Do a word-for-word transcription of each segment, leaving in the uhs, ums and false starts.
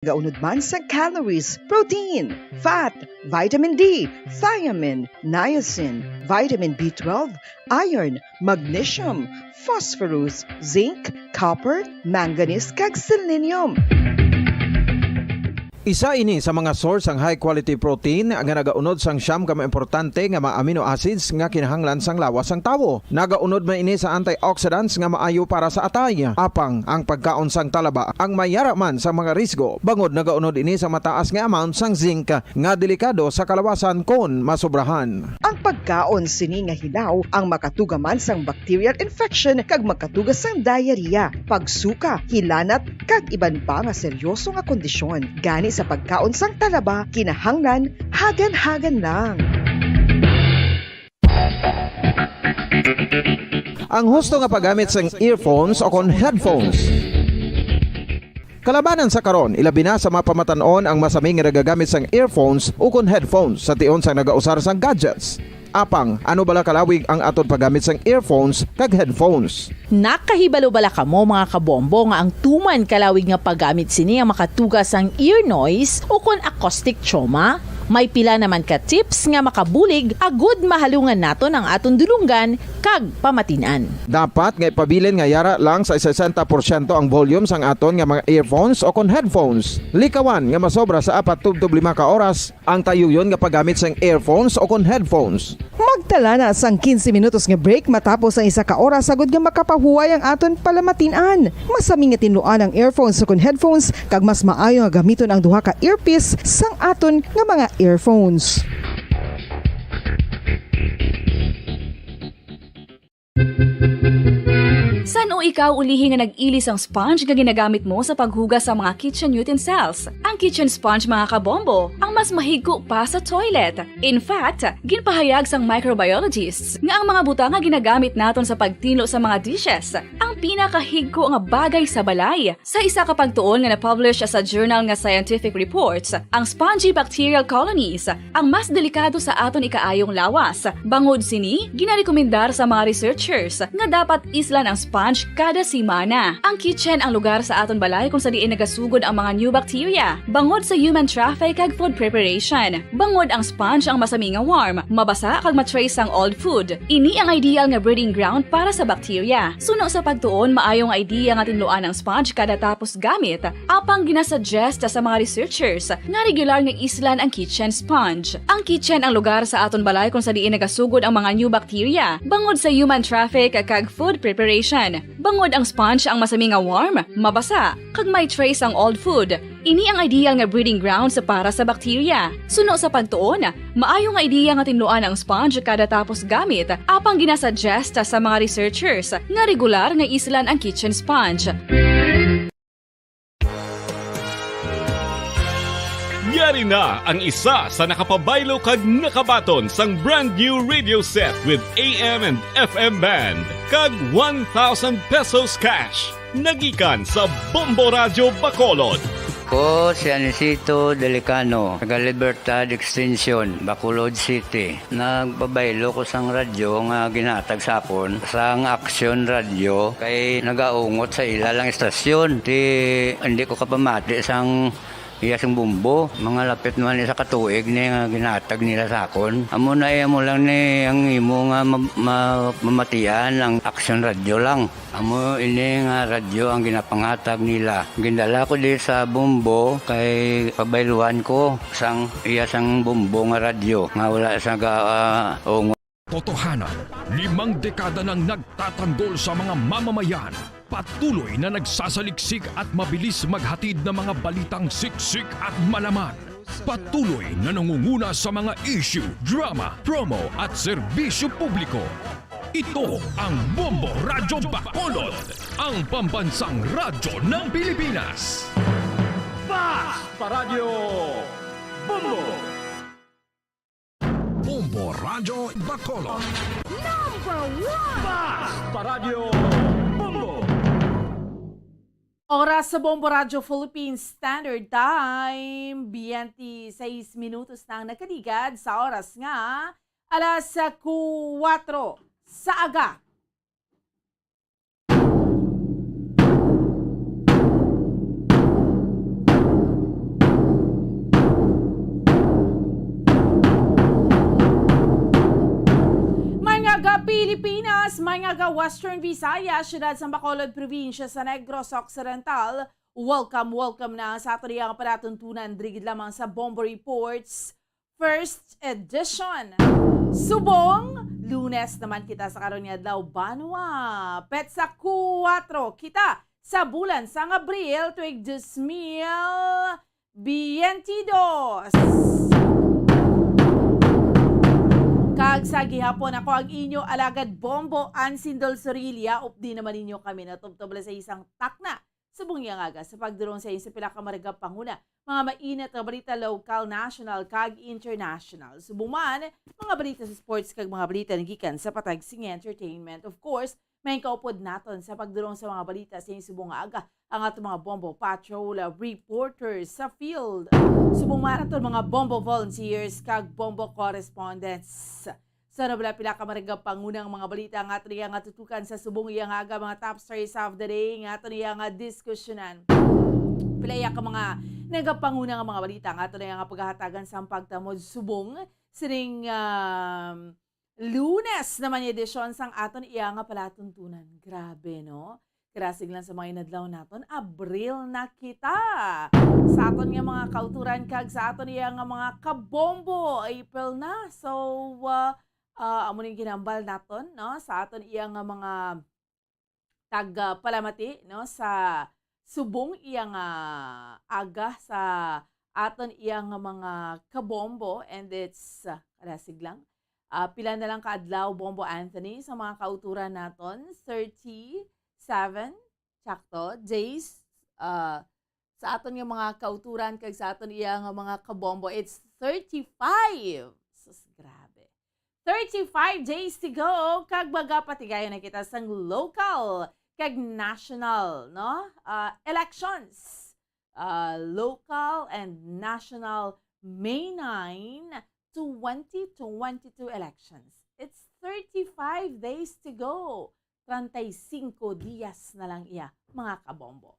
Gaunod man sa calories, protein, fat, vitamin D, thiamine, niacin, vitamin B twelve, iron, magnesium, phosphorus, zinc, copper, manganese, kag selenium. Isa ini sa mga source sang high quality protein nga nagaunod sang siyam ka mga importante nga mga amino acids nga kinahanglan sang lawas sang tawo. Nagaunod man ini sa antioxidants nga maayo para sa atay. Apang ang pagkaon sang talaba ang may yara man sa mga risgo, bangod nagaunod ini sa mataas nga amount sang zinc nga delikado sa kalawasan kon masobrahan. Ang pagkaon sini nga hilaw ang makatuga man sang bacterial infection kag makatuga sang diarrhea, pagsuka, hilanat, kag iban pa nga seryoso nga kondisyon. Gani sa pagkaon sang talaba, kinahanglan hagan-hagan lang. Ang husto nga paggamit sang earphones o kon headphones. Kalabanan sa karon, ilabi na sa mga pamatan-on ang masami nga nagagamit sang earphones o kon headphones sa tion sang nagausar sang gadgets. Apang, ano bala kalawig ang aton paggamit sang earphones kag headphones? Nakahibalo bala kamo, mga kabombo, nga ang tuman kalawig nga paggamit sini ang makatuga sang ear noise o kon acoustic trauma? May pila naman ka tips nga makabulig agud mahalungan naton ang aton dulonggan kag pamatin-an. Dapat nga ipabilin nga yara lang sa sesenta porsyento ang volume sang aton nga mga earphones o kon headphones. Likawan nga masobra sa apat tubtob lima ka oras ang tayuyon nga paggamit sang earphones o kon headphones. Magtala na sang quince minutos nga break matapos ang isa ka oras, agud nga makapahuway ang aton palamatin-an. Masami nga tinluan ang earphones o kon headphones, kag mas maayo nga gamiton ang duha ka earpiece sang aton nga mga earphones. San-o ikaw ulihi nga nag-ili sang sponge nga ginagamit mo sa paghugas sa mga kitchen utensils? Ang kitchen sponge, mga kabombo, ang mas mahigko pa sa toilet. In fact, ginpahayag sang microbiologists nga ang mga butang nga ginagamit naton sa pagtinlo sa mga dishes ang pinakahigko nga bagay sa balay. Sa isa ka pagtuon nga na-publish sa journal nga Scientific Reports, ang spongy bacterial colonies ang mas delikado sa aton ikaayong lawas. Bangod sini, ginarekomendar sa mga researchers nga dapat islan ang sponge kada semana. Ang kitchen ang lugar sa aton balay kung sa diin nagasugod ang mga new bacteria, bangod sa human traffic kag food preparation. Bangod ang sponge ang masami nga warm, mabasa kag ma-trace sang old food. Ini ang ideal nga breeding ground para sa bacteria. Suno sa pagtuon, maayo nga idea nga tinluan ang sponge kada tapos gamit. Apang ginasuggest sa mga researchers nga regular nga islan ang kitchen sponge. Ang kitchen ang lugar sa aton balay kung sa diin nagasugod ang mga new bacteria, bangod sa human traffic kag food preparation. Bangod ang sponge ang masami nga warm, mabasa, kag may trace ang old food. Ini ang ideal nga breeding grounds para sa bacteria. Suno sa pagtuon, maayo nga idea nga tinluan ang sponge kada tapos gamit, apang ginasuggest sa mga researchers nga regular nga islan ang kitchen sponge. Yari na ang isa sa nakapabaylo kag nakabaton sang brand new radio set with A M and F M band kag one thousand pesos cash. Nagikan sa Bombo Radyo Bacolod. Ko si Anisito Delicano, taga Libertad Extension, Bacolod City. Nagpabaylo ko sang radyo nga ginhatag sa akon sang Action Radio, kay nagaungot sa ila lang istasyon. Ti, hindi ko kapamati sang iya sing bombo. Mga lapit naman isa ka tuig ni nga ginhatag nila sa akon. Amo na, iya mo lang ni ang imo nga ma-, ma-, mamatian ang Action Radio lang. Amo ini nga radyo ang ginapangatag nila. Gindala ko di sa bombo kay pabayluan ko sang iya sang bombo nga radyo nga wala sa ga, ah, ungo. Totohanan, limang dekada nang nagtatanggol sa mga mamamayan. Patuloy na nagsasaliksik at mabilis maghatid ng mga balitang siksik at malaman. Patuloy na nangunguna sa mga issue, drama, promo at serbisyo publiko. Ito ang Bombo Radyo Bacolod, ang pambansang radyo ng Pilipinas. Fast Paradyo Bombo! Bombo Radyo Bacolod. Number one! Fast Paradyo Bombo! Oras sa Bombo Radyo Philippine Standard Time, twenty-six minutos na ang nakaligad sa oras nga alas kuwatro sa aga. May nga ga Western Visayas, siyudad sa Bacolod, probinsya sa Negros Occidental. Welcome, welcome na sa aton iyang palatuntunan diri gid lamang sa Bombo Reports First Edition. Subong, Lunes naman kita sa karon nga adlaw, banwa. Petsa kuwatro kita sa bulan sang Abril, tuig dos mil biyente dos. Kag sa gihapon, ako ang inyo alagad Bombo, Ansindol Sorilla. Updi naman ninyo kami natubtob sa isang takna subong iyang aga sa pagdulong sa inyo sa pila ka maragap panguna, mga mainit nga balita, lokal, national, kag international. Subong man, mga balita sa sports kag mga balita nagikan sa patag sing entertainment. Of course, may kaupod naton sa pagdulong sa mga balita sa inyong subong nga aga ang aton mga Bombo Patrol, uh, reporters sa field. Subong man aton mga Bombo volunteers kag Bombo correspondents. Sa nabala pila ka maragap pangunang mga balita nga aton iya nga tutukan sa subong iya nga aga, mga top stories of the day nga aton iya nga diskusyonan. Pila iya ka mga nagapanguna nga mga balita nga aton iya nga paghahatagan sa pagtamod subong sining, um, Lunes naman yung edisyon sang aton iya nga palatuntunan. Grabe, no? Karasig lang sa mga inadlaw naton, Abril na kita. Sa aton nga mga kauturan kag sa aton iya nga mga kabombo, April na. So, uh, uh, amo ning ginambal naton, no? Sa aton iya nga mga tag, ah, palamati, no, sa subong iya nga aga sa aton iya nga mga kabombo, and it's, ah, karasig lang. Ah, pila na lang ka adlaw, Bombo Anthony, sa mga kauturan naton? Thirty-seven, sakto, days, ah, sa aton nga mga kauturan kag sa aton iya nga mga kabombo, it's thirty-five. Sus, grabe. Thirty-five days to go, kag magapatigayon na kita sang local kag national, no? Ah, elections. Ah, local and national, May nine, twenty twenty-two elections. It's thirty-five days to go. Treinta y cinco dias na lang iya, mga kabombo.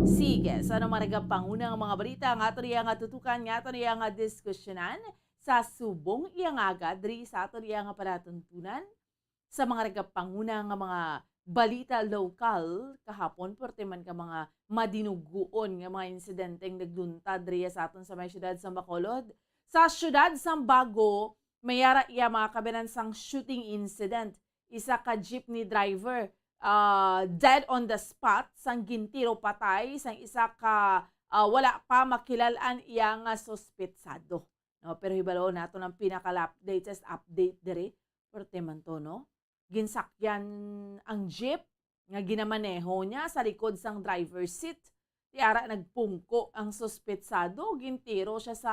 Sige, so ano mga nagapanguna nga mga balita nga aton iya nga tutukan, nga aton iya nga diskusyonan sa subong iya nga aga diri sa aton iya nga palatuntunan? Sa mga nagapanguna nga mga balita lokal, kahapon, pwerte man ka mga madinuguon nga mga insidenteng nagluntad diri sa aton sa may siyudad sa Bacolod. Sa siyudad sa Bago, may ara iya mga kabinan sang shooting incident. Isa ka jeepney driver, ah, dead on the spot, sang gintiro patay sang isa ka, ah, wala pa makilal-an iya nga suspetsado. No, pero hibalo naton ang pinaka-lap-, latest update diri. Pwerte man to, no? Ginsakyan ang jeep nga ginamaneho niya sa likod sang driver's seat. Ti ara nagpungko ang suspetsado, gintiro siya sa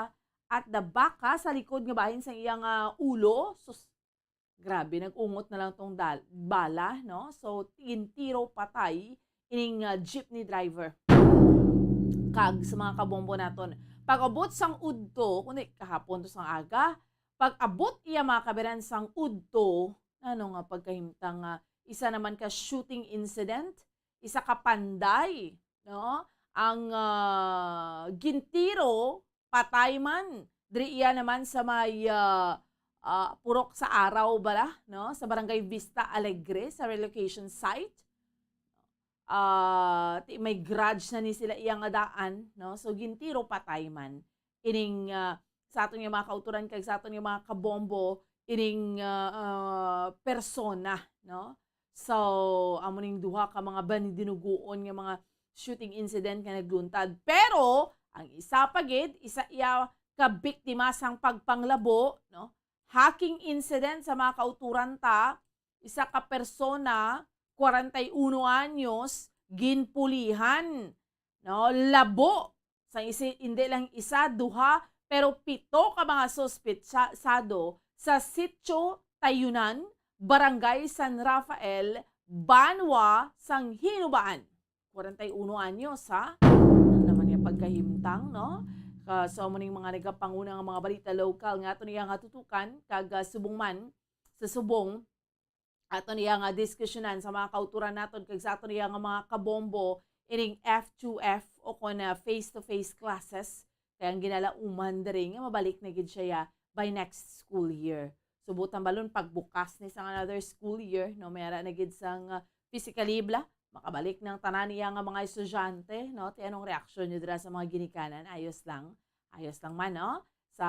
at the back, ha, sa likod nga bahin sang iyang, ah, ulo. Sus, grabe, nag-ungot na lang tong dal-, bala, no? So, gintiro patay ining, ah, jeepney driver. Kag sa mga kabombo naton, pag-abot sang udto, kundi kahapon to sang aga, pag-abot iya mga kabiran sang udto, ano nga pagkahimtang nga isa naman ka shooting incident, isa ka panday, no? Ang, ah, gintiro, patay man. Diri iya naman sa may, ah, ah, Purok sa Araw bala, no? Sa Barangay Vista Alegre, sa relocation site. Ah, ti-, may garage na ni sila iya nga daan, no? So, gintiro, patay man. Ining, ah, sa aton nga mga kauturan kag sa aton nga mga kabombo, ining, ah, ah, persona, no? So, amo ning duha ka mga banidinuguon nga mga shooting incident nga nagluntad. Pero, ang isa pa gid, isa iya ka biktima sang pagpanglabo, no? Hacking incident sa mga kauturan ta, isa ka persona, kwarenta y uno anyos, ginpulihan, no? Labo sa isi-, hindi lang isa, duha, pero pito ka mga suspetsado sa Sitio Tayunan, Barangay San Rafael, Banwa sang Hinubaan. Kwarenta y uno anyos, ha? Ano naman yung pagkahimtang, no? Ka-, so, amo ning mga nagapanguna nga mga balita lokal nga aton iya nga tutukan, kag, ah, subong man, sa subong, aton iya nga diskusyonan sa mga kauturan naton kag sa aton iya nga mga kabombo ining F two F o kon, ah, face-to-face classes. Kay ang ginalauman diri nga mabalik na gid siya by next school year. Subo tambalon pagbukas ni sang another school year, no? May ara na gid sang, ah, physically bla, makabalik nang tanan niya nga mga estudyante, no? Ti anong reaksyon niyo dira sa mga ginikanan? Ayos lang? Ayos lang man, no? Sa,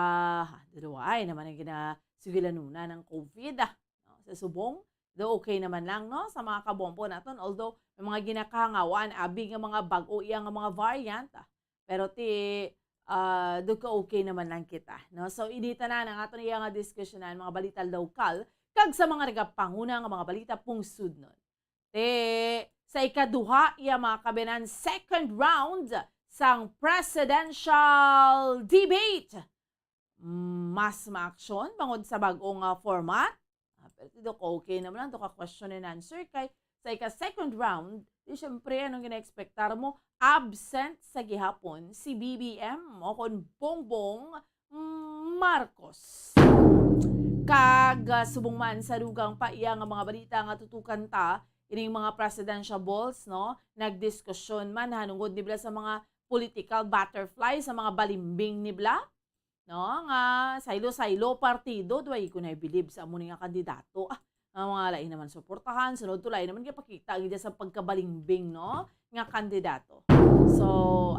duduay naman ang ginasugilanunan ng COVID, ah, no? Sa subong, do okay naman lang, no? Sa mga kabombo naton, although may mga ginakahangawaan, abi nga mga bag-o iya nga mga variant, ah. Pero ti, ah, do ka okay naman lang kita, no? So, ini tanan ang aton iya nga diskusyonan, mga balita lokal, kag sa mga nagapanguna nga mga balita pungsudnon. Ti, sa ikaduha, iya mga kabinan, second round sang presidential debate. Mas maaksyon bangod sa bag-ong, ah, format. Ah, pero ti do ka okay naman lang, do ka question and answer kay sa ika-second round, di syempre, anong gina-expectar mo? Absent sa gihapon si B B M o kon Bongbong, mm, Marcos. Kag, ah, subong man sa dugang pa iya nga mga balita nga tutukan ta, ining mga presidential balls, no? Nagdiskusyon man hanungod ni bala sa mga political butterfly, sa mga balimbing ni bala, no? Nga saylo-saylo partido, do ay ko na bilib sa amo ni nga kandidato. Ah, nga mga lain naman suportahan, sunod to lain naman gapakita gid sa pagkabalimbing, no? Nga kandidato. So,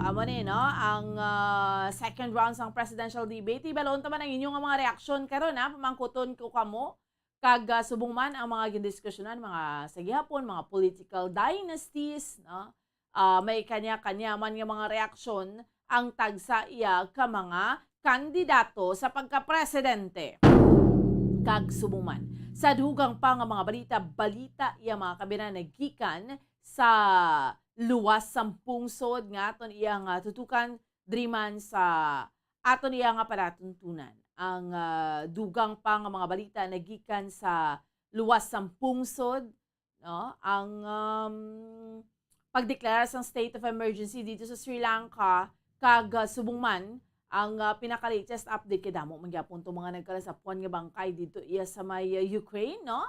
amo ni, no? Ang, ah, second round sang presidential debate, ibalon ta man ang inyo nga mga reaksyon karon, ha? Pamangkuton ko kamo. Kag, ah, subong man ang mga gindiskusyonan, mga sa gihapon, mga political dynasties, no? Ah, may kanya-kanya man nga mga reaksyon ang tagsa iya ka mga kandidato sa pagkapresidente. Kag subong man, sa dugang pa nga mga balita, balita iya mga kabinan naggikan sa luwas sang pungsod nga aton iya nga tutukan diri man sa aton iya nga palatuntunan. Ang, ah, dugang pa nga mga balita nagikan sa luwas sang pungsod, no? Ang, um, pagdeklara sang state of emergency dito sa Sri Lanka, kag, ah, subong man ang, ah, pinaka-latest update kay damo man gyapon tong mga nagkalasapuan nga bangkay dito iya sa may, ah, Ukraine, no?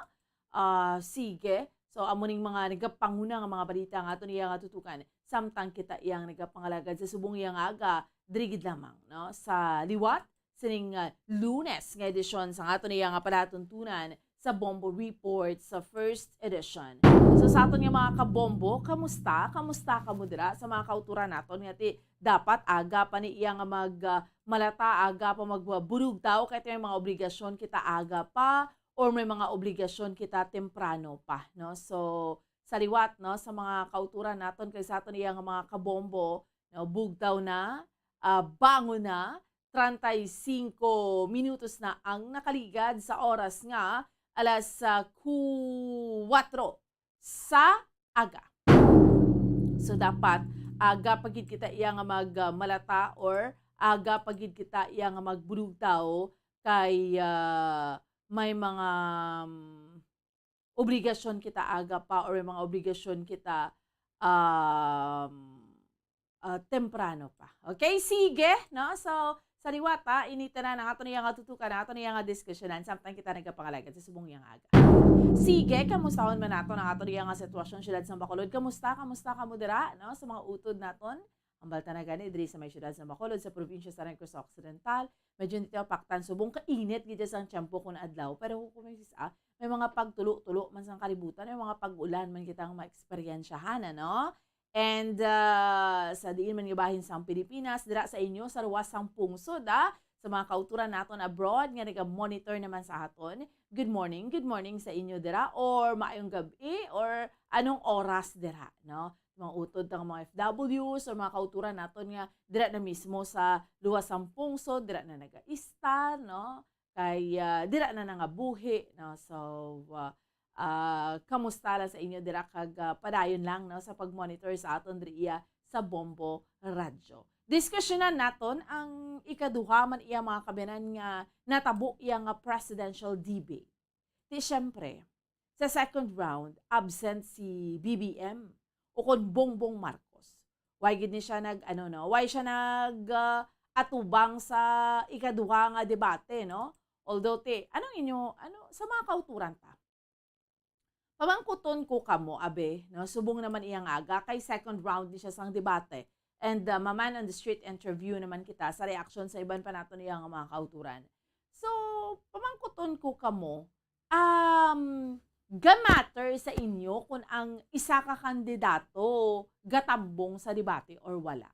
Ah, sige. So, amo ning mga nagapanguna nga mga balita nga aton iya nga tutukan, samtang kita iyang nagapangalagad sa subong iya nga aga, diri gid lamang, no? Sa liwat sining, ah, Lunes nga edisyon sa aton iya nga palatuntunan sa Bombo Report sa first edition. So, sa aton nga mga kabombo, kamusta? Kamusta kamo dira sa mga kauturan naton nga ti dapat aga pa ni iya nga mag, ah, malata, aga pa magbunog daw, kay may mga obligasyon kita aga pa, or may mga obligasyon kita temprano pa, no? So, sa liwat, no, sa mga kauturan naton kay sa aton iya nga mga kabombo, no, bugtaw na, ah, bangon na, treinta y cinco minutos na ang nakaligad sa oras nga alas, ah, kuwatro sa aga. So, dapat aga pa gid kita iya nga mag, ah, malata or aga pa gid kita iya nga magbulugtaw kay, ah, may mga, um, obligasyon kita aga pa or may mga obligasyon kita, um, ah, temprano pa. Okay, sige, no? So, sa liwat, ah, ini tanan ang aton iya nga tutukan, ang aton iya nga diskusyonan, samtang kita nagapangalagad sa subong iya nga aga. Sige, kamustahon man naton ang aton iya nga sitwasyon, siyudad sa Bacolod. Kamusta? Kamusta kamo dira, no? Sa mga utod naton, ang balta na gani diri sa may siyudad sa Bacolod, sa probinsya sa Negros Occidental. Medyo hindi tayo paktan subong kainit gid sang tiyempo kun adlaw, pero kung may sis-, ah, may mga pagtulo-tulo man sang kalibutan, may mga pag-ulan man kita nga maeksperiensyahan, ano? And, ah, sa diin man nga bahin sang Pilipinas, dira sa inyo, sa luwas sang pungsod, ah, sa mga kauturan naton abroad nga naga-monitor naman sa aton, good morning, good morning sa inyo dira, or maayong gab-i, or anong oras dira, no? Mga utod tang mga F Ws or mga kauturan naton nga dira na mismo sa luwas sang pungsod, dira na nagaista, no? Kay, ah, dira na nangabuhi, no? So, ah, ah, kamusta lang sa inyo dira kag, ah, padayon lang, no, sa pag-monitor sa aton diri iya sa Bombo Radyo. Diskusyonan naton ang ikaduha man iya mga kabiyanan nga natabo iya nga presidential debate. Ti, siyempre, sa second round, absent si B B M o kon Bongbong Marcos. Why gid ni siya nag, ano, no? Why siya nag, ah, atubang sa ikaduha nga debate, no? Although, ti, anong inyo, ano, sa mga kauturan ta? Pamangkuton ko kamo, abi, no? Subong naman iyang aga, kay second round ni siya sang debate. And, ah, ma-man on the street interview naman kita sa reaksyon sa iban pa naton iyang mga kauturan. So, pamangkuton ko kamo, um, ga-matter sa inyo kung ang isa ka kandidato gatambong sa debate or wala?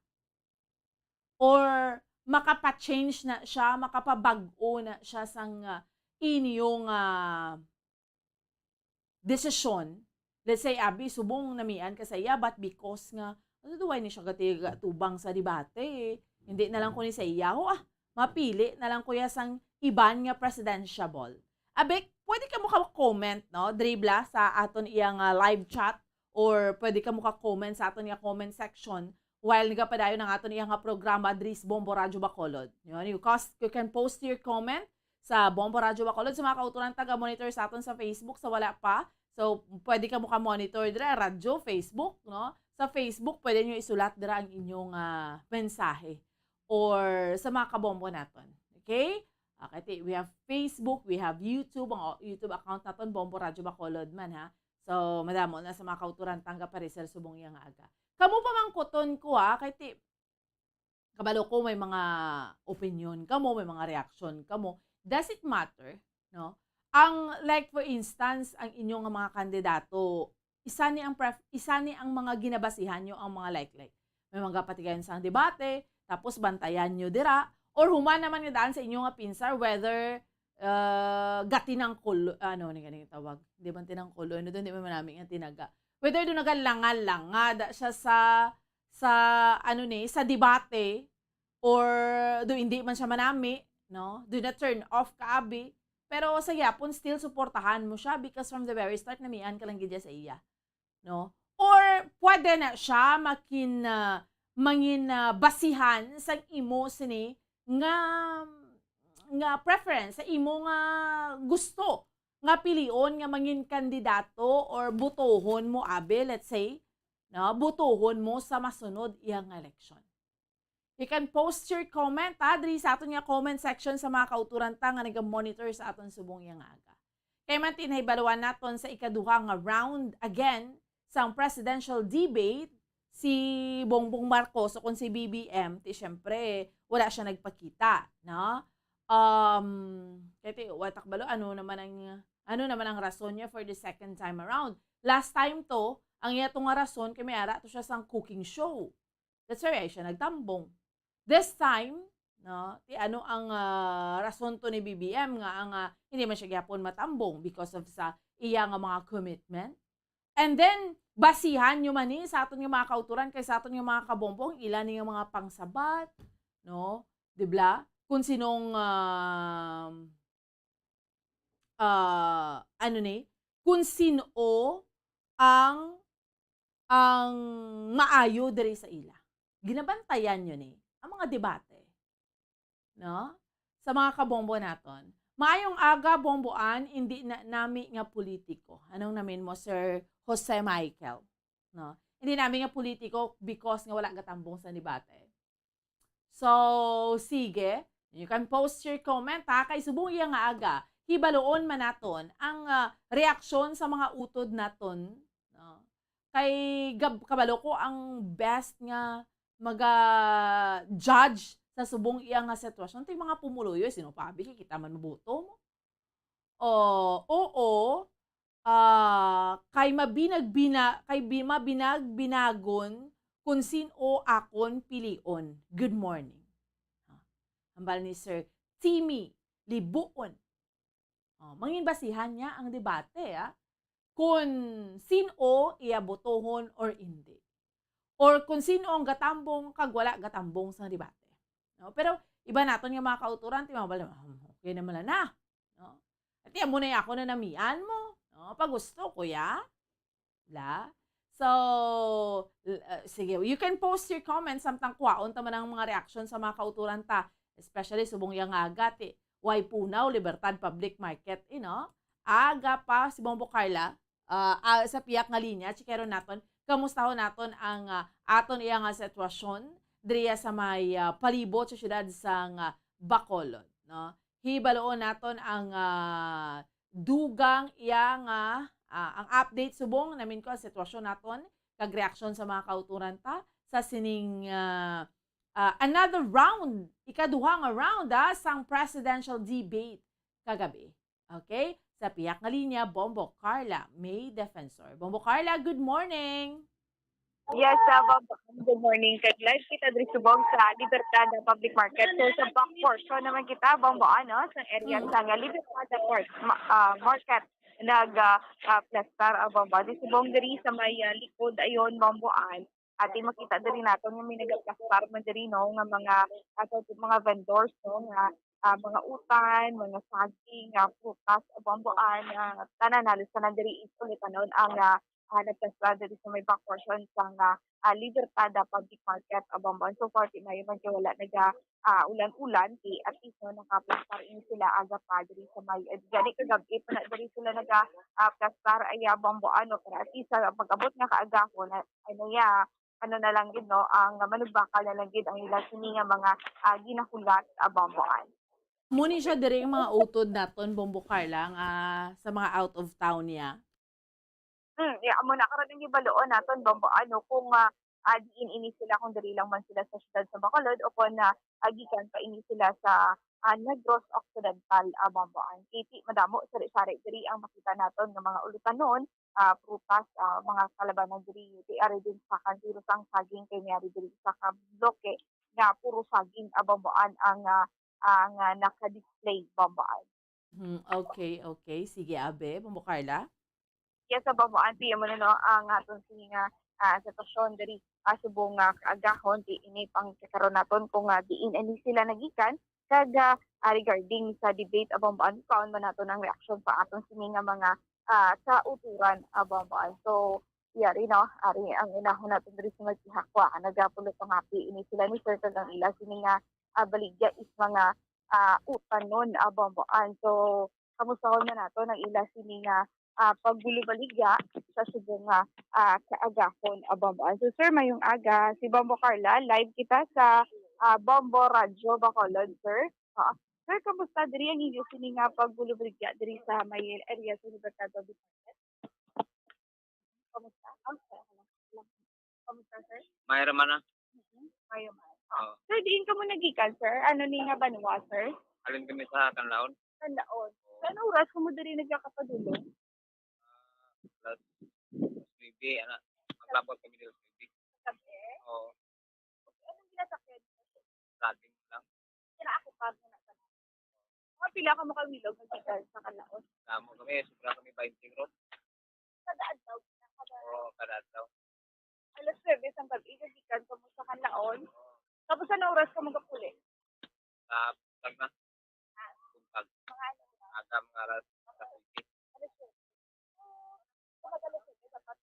Or makapa-change na siya, makapabag-o na siya sang, ah, inyong, ah, desisyon? Let's say, abi, subong namian ka sa iya, but because nga, ano, duway ni siya gati-, gatubang sa debate, eh. Hindi na lang ko ni sa iya, ho, ah, mapili na lang ko ya sang iban nga presidentiable. Abi, pwede kamo ka-comment, no, Dribla, sa aton iyang, ah, live chat, or pwede kamo ka-comment sa aton nga comment section while nagapadayon ang aton iyang nga programa diri sa Bombo Radyo Bacolod. Yun, you, cause, you can post your comment sa Bombo Radyo Bacolod. Sa mga kauturan, taga-monitor sa aton sa Facebook, sa wala pa. So, pwede kamo ka-monitor dira, radyo, Facebook, no? Sa Facebook, pwede nyo isulat dira ang inyong, ah, mensahe or sa mga kabombo naton. Okay? Okay, ti-, we have Facebook, we have YouTube, ang o-, YouTube account naton, Bombo Radyo Bacolod man, ha? So, madamo na sa mga kauturan tangga pareser subong iya nga aga. Kamo pamangkuton ko, ha, kay ti-, kabalo ko may mga opinion kamo, may mga reaksyon kamo. Does it matter, no? Ang, like, for instance, ang inyo nga mga kandidato, isa ni ang pref-, isa ni ang mga ginabasihan nyo ang mga like-like. May mga patigayon sang debate, tapos bantayan nyo dira, or human naman nga daan sa inyo nga pinsar whether, uh, gatinangkulo, ano ni ganing tawag? Di man tinangkulo, ano doon, di man manami nga tinaga. Whether doon nagalanga-langa da siya sa, sa, ano ni, sa debate, or do hindi man siya manami, no? Do na turn off ka, abi. Pero sa gihapon, still suportahan mo siya because from the very start, namian ka lang gid sa iya, no? Or pwede na siya makin-, ah, mangin, ah, basihan sang imo sini nga, nga preference, sa imo nga gusto nga pilion nga mangin kandidato or botohon mo, abi, let's say, no? Botohon mo sa masunod iya nga eleksyon. You can post your comment, ha, diri sa aton nga comment section sa mga kauturan ta nga naga-monitor sa aton subong iya nga aga. Kay man tinahibaluan naton sa ikaduha nga round again sang presidential debate si Bongbong Marcos o kung si B B M, ti syempre, wala siya nagpakita, no? Um, kay ti, wa ta kabalo, ano naman ang, ano naman ang rason niya for the second time around? Last time to, ang iya to nga rason, kay may ara to siya sang cooking show. That's why siya nagtambong. This time, no, ti ano ang, ah, rason to ni B B M nga ang, ah, hindi man siya gyapon matambong because of sa iya nga mga commitment? And then, basihan nyo man ni sa aton nga mga kauturan kay sa aton nga mga kabombong, ila ni nga mga pangsabat, no? Di ba? Kung sinong, um, ah, ano ni? Kung sino ang, ang maayo diri sa ila. Ginabantayan nyo ni ang mga debate, no? Sa mga kabombo naton. Maayong aga, Bomboan, hindi na nami nga politiko. Anong namin mo, Sir Jose Michael? No? Hindi nami nga politiko because nga wala gatambong sa debate. So, sige. You can post your comment, ha? Kay subong iya nga aga, hibaloon man naton ang, ah, reaksyon sa mga utod naton, no? Kay gab-, kabalo ko ang best nga maga-judge sa subong iya nga sitwasyon, ti mga pumuluyo, sino pa, abi, kay kita man maboto mo. O, oo, ah, kay mabinag-bina-, kay bi-, mabinag-binagon kung sin-o akon pilion. Good morning. Ah, hambal ni Sir Timmy Libuon. Oh, mangin basihan niya ang debate, ah, kung sin-o iya botohon or indi. Or kung sin-o ang gatambong kag wala gatambong sa debate. No? Pero iba naton nga mga kauturan, ti mabal-, "Ah, okay naman na, no? Ati amo na ako na namian mo, no? Pagusto, kuya." Bla? So, l-, uh, sige, you can post your comments samtang kuhaon ta man ang mga reaksyon sa mga kauturan ta, especially subong iya nga aga, ti way punaw, Libertad Public Market, you know? Aga pa si Bombo Carla, ah, ah, sa piyak nga linya, chikeron naton, kamustahon naton ang, ah, aton iya nga sitwasyon diriya sa may, ah, palibot sa siyudad sang, ah, Bacolod, no? Hibaloon naton ang, ah, dugang iya nga, ah, ang update subong namin ko ang sitwasyon naton kag reaksyon sa mga kauturan ta sa sining, ah, ah, another round, ikaduha nga round, ah, sang presidential debate kagabi. Okay? Sa pihak nga linya, Bombo Carla, may defensor. Bombo Carla, good morning! Yes, ah, Bombo, good morning. Kag live kita diri subong sa Libertad, ah, Public Market. So, sa back portion naman kita, Bombo, ano, sa area Mm. sa nga Libertad, ah, Port, ma-, ah, Market, nag, ah, ah, plastar, ah, Bombo. Di subong diri sa may, ah, likod, ayon, Bombo, an. Ati makita diri naton nga may nagaplastar man diri, no, nga mga, ah, so, mga vendors, no, nga, ah, mga utan, mga saging, ah, prutas, ah, Bombo, an, ah, tanan, halos tanan diri is ulitanon ang, ah, ah, nagplastar diri sa may back portion sang, ah, ah, Libertad, ah, Public Market, ah, Bombo. So far, ti maayo man kay wala naga, ah, ulan-ulan, ti at least, no, nakaplastar ini sila aga pa diri sa may, eh, gani kagab-i pa na diri sila naga, ah, plastar, ay, ah, Bombo, ano, pero at least, ah, pag-abot nga kaagahon, ah, ano, ya, ano na lang gid, no, ang manugbakal na lang gid ang ila sini nga mga, ah, ginahulat, ah, Bombo, an. Mo ni siya diri ang mga utod naton, Bombo Carla, nga sa mga out of town niya. Hmm, ya, amo na karon ang gibaloon naton, Bombo, ano, kung, ah, ah, diin ini sila, kung diri lang man sila sa siyudad sa Bacolod o kung, ah, ah, gikan pa ini sila sa, ah, Negros Occidental, ah, Bombo, an. Kay ti madamo, sari-sari diri ang makita naton nga mga ulutanon, ah, prutas, ah, mga kalabanan diri, ti ari din sa kan, pero sang saging kay may ari diri sa ka bloke nga puro saging, ah, Bombo, an, ang, ah, ang, ah, naka-display, Bombo, an. Hmm, okay, okay. Sige, Abe, Bombo Carla. Yes, sa Bombo, an, ti amo na, no, ang aton sini nga, ah, sitwasyon diri, ah, subong nga kaagahon, ti ini pang kakaron naton kung, ah, diin ini sila nagikan, kag, ah, ah, regarding sa debate, ah, Bombo, an, kaon man naton ang reaksyon sa aton sini nga mga, ah, kauturan, ah, Bombo, an. So, yari, no, ari ang unahon naton diri sa may pihak ko, ah, nagapulot ang api ini sila ni Sir, kag ang ila sini nga, ah, baligya is mga, ah, utanon, ah, Bombo, an. So, kamustahon na naton ang ila sini nga, ah, pagbulubaligya sa subong nga, ah, kaagahon, ah, Bombo, an. So, sir, mayong aga. Si Bombo Carla, live kita sa, ah, Bombo Radyo Bacolod, sir. Ah, sir, kamusta diri ang inyo sini nga pagbulubaligya diri sa may area sa Libertad Public Market? Kamusta? Ah, okay, okay lang. Kamusta, sir? Maayo ra man, ah. Mm-mm. Maayo man. Ah, oo. Sir, diin kamo nagikan, sir? Ano ni nga banwa, sir? Halin kami sa Canlaon. Canlaon. Oo. Sa anong oras kamo diri nagkakapadulong? Ah, alas, alas nuebe, ana. Maglabot kami diri alas nuebe. Sa gabi? Oo. Okay, anong ginasakyan niyo, sir? Jogging lang. Kaya ako pa muna sa mga pila ka makabilog nga gikan sa Canlaon? Damo kami, sobra kami baynte ron. Kada adlaw, kada Oo, kada adlaw. Alas nuebe sang gabi, gikan kamo sa Canlaon. Tapos, ano oras ka magapuli? Sa buntag na. Ah. Buntag. Mga ano na? Aga, mga alas, alas siyete. Alas siyete. So, kung mag-alas siyete, dapat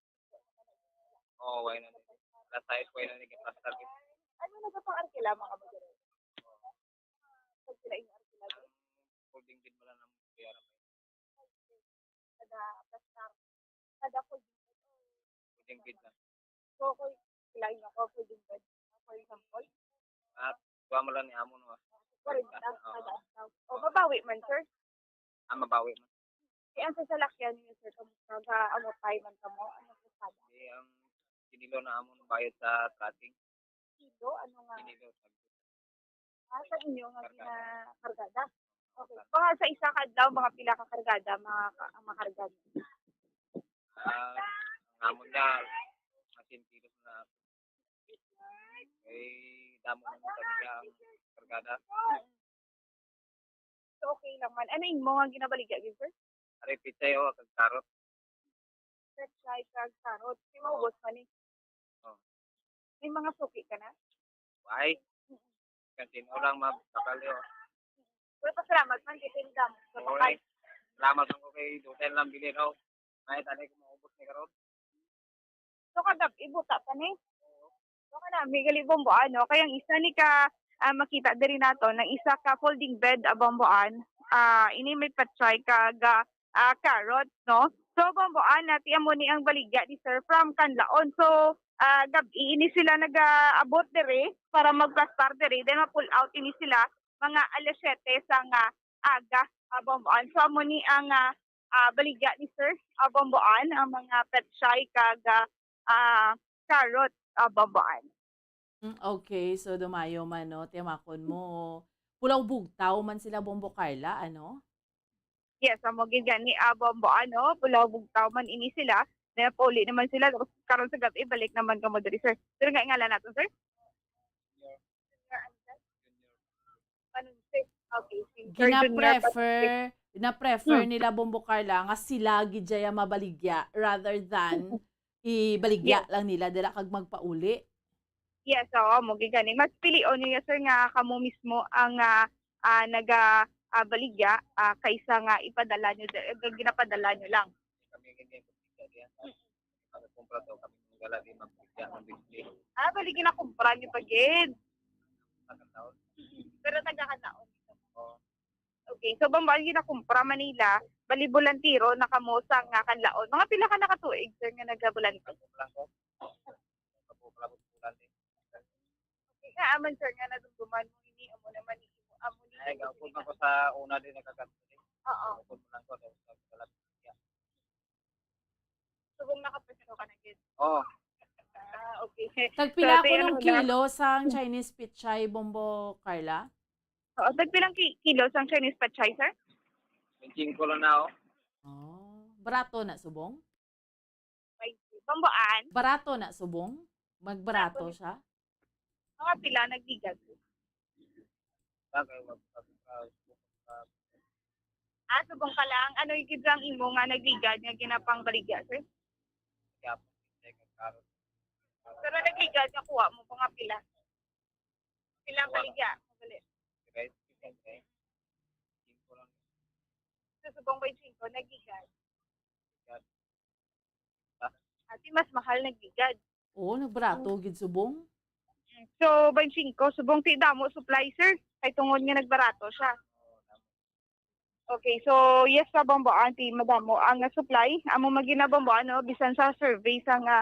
Oo, wala na. Alas sais, wala na naging plastar. Ano na ba pang arkila, mga bagay? Pag sila yung arkila, Ang folding bed mo lang ang bayaran mo. Kada plastar. Kada folding bed. Folding bed lang. So, kung sila yung ako, folding bed. For example, At kuha mo lang ni amo, no? Kwarenta, Oo. kada adlaw. O, mabawi man, sir. Ah, mabawi man. Di ang sasalakyan niyo, sir, kamusta? Ga-, ano, pay man kamo? Ano po sada? Di ang kinilo na amon bayad sa trucking. Kilo? Ano nga? Kinilo. Ah, sa inyo nga Kargada. ginakargada? Okay. Mga sa isa ka adlaw, mga pila ka kargada, mga ka-, ang makarga niyo? Ah, ang amon na, mga cien kilos na. Eh, damo man talaga ang kargada. So, okay lang man. Ano imo nga ginabaligya, gid, sir? Ari, pechay, o, kag karot. Pechay kag karot. Di maubos man, eh. Oh. May mga suki ka na? Why? Mm. Kasi mo lang, ma'am, sakali, oh. Pero pasalamat man, kasi ang dami sa Oo, bakal. eh. Salamat lang ko kay Duterte lang bilhin, oh. May tanay ko maubos ni karon. So, kagab-i, buta pa ni. So, kanami, gali, Bombo, ano, kay ang isa ni ka, ah, makita diri nato, ang isa ka folding bed, ah, Bombo, an, ah, ini may pechay kag, ah, ah, carrot, no? So, Bombo, an, nati amo ni ang baligya ni Sir from Canlaon. So, ah, gab-i ini sila nagaabot diri para magplastar diri. Then, ma-pull out ini sila mga alas siyete sang aga, ah, Bombo, an. So, amo ni ang, ah, ah, baligya ni Sir, ah, Bombo, an, ang mga pechay kag, ah, ah, carrot, ah, Bombo, an. Mm, okay. So, dumayo man, no? Tiyamakon mo, Pulaw Bugtaw man sila, Bombo Carla, ano? Yes, amo gid gani, ah, Bombo, ano, Pulaw Bugtaw man ini sila. Napauli naman sila, tapos karon sa gabi, balik naman kamo diri, sir. Sir, nga ngalan nato, sir? Panunse. Okay, si Sir Junior Gina-prefer, na-prefer Hmm. nila, Bombo Carla, nga sila gid dyan ang mabaligya rather than ibaligya lang nila dira kag magpauli. Yes, oo, mo gid gani. Mas pilion niya, sir, nga kamo mismo ang, ah, ah, naga, ah, baligya, ah, kaysa nga ipadala nyo, eh, ginapadala nyo lang. Kami gid ang baligya diyan. Kami kumpra to, kami mong gala di magbigya ng bigli. Ah, bali ginakumpra nyo pa gid. Sa Canlaon. Pero taga Canlaon. Oo. Okay, so bang bali ginakumpra Manila, bali bulantiro na kamo sa nga Canlaon. Mga pila ka nakatuig, sir, nga nagabulanti? Ako lang ko. Ako lang ko, bulante. Okay, nga aman, sir, nga nadumduman mo ini, amo naman ni imo, amo ni Ay, imo gaupod sila. Man ko sa una din nagkagat. Oo. Gaupod mo lang ko, tapos nagkalat. Subong nakapwesto ka na gid. Oo. Ah, okay. Tagpila So, kuno ang ano na? Kilo sang Chinese pechay, Bombo Carla? Oo, tagpilang ki-, kilo sang Chinese pechay, sir? Twenty-five lang na, oh. Oh, barato na subong? Twenty. Bambuan? Barato na subong? Magbarato siya? Mga pila nagligad? Bagay, wag, wag, wag, wag. Ah, subong ka lang. Ano yung gid ang imo nga nagligad nga ginapangbaligya, sir? Gihapon, sir, kag karot. Pero nagligad nga kuha mo, mga pila? Pila ang Kuha. Baligya? Gali. Right? Okay. Singko lang. So, subong ba yung singko? Nagligad. Ligad. Ati, mas mahal nagligad. Oo, nagbarato gid subong. So, twenty-five, subong ti damo supply, sir. Kay tungod nga nagbarato siya. Okay, so yes, sa Bambuan, ti madamo ang supply. Amo magina Bambuan, no, bisan sa survey sa nga,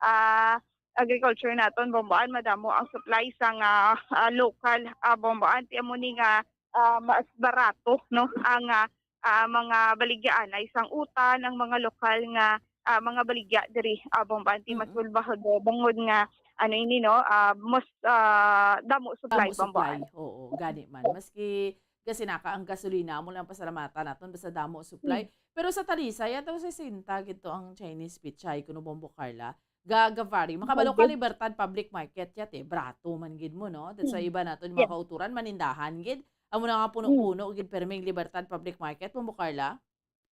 ah, agriculture naton, Bambuan, madamo ang supply sa nga, ah, local, ah, Bambuan. Ti amo ni nga, ah, mas barato, no, ang, ah, ah, mga baligyaanay sang utan, ang mga lokal nga, ah, mga baligya diri, ah, Bambuan, ti mas Mm. Bulbahado, bangod nga, ano ini, no, ah, mas, ah, damo supply, Damo supply. Bambuan. Oo, gani man. Maski gasinaka ang gasolina, amo lang pasalamatan naton basta damo supply. Hmm. Pero sa Talisay, ato sesenta gid to ang Chinese pechay, kuno, Bombo Carla. Ga-, ga-vary. Makabalo ka, Libertad Public Market, yate. Barato man gid mo, no? That's why iba naton, mga kauturan, manindahan gid. Amo na nga puno-puno gid perming Libertad Public Market, Bombo Carla.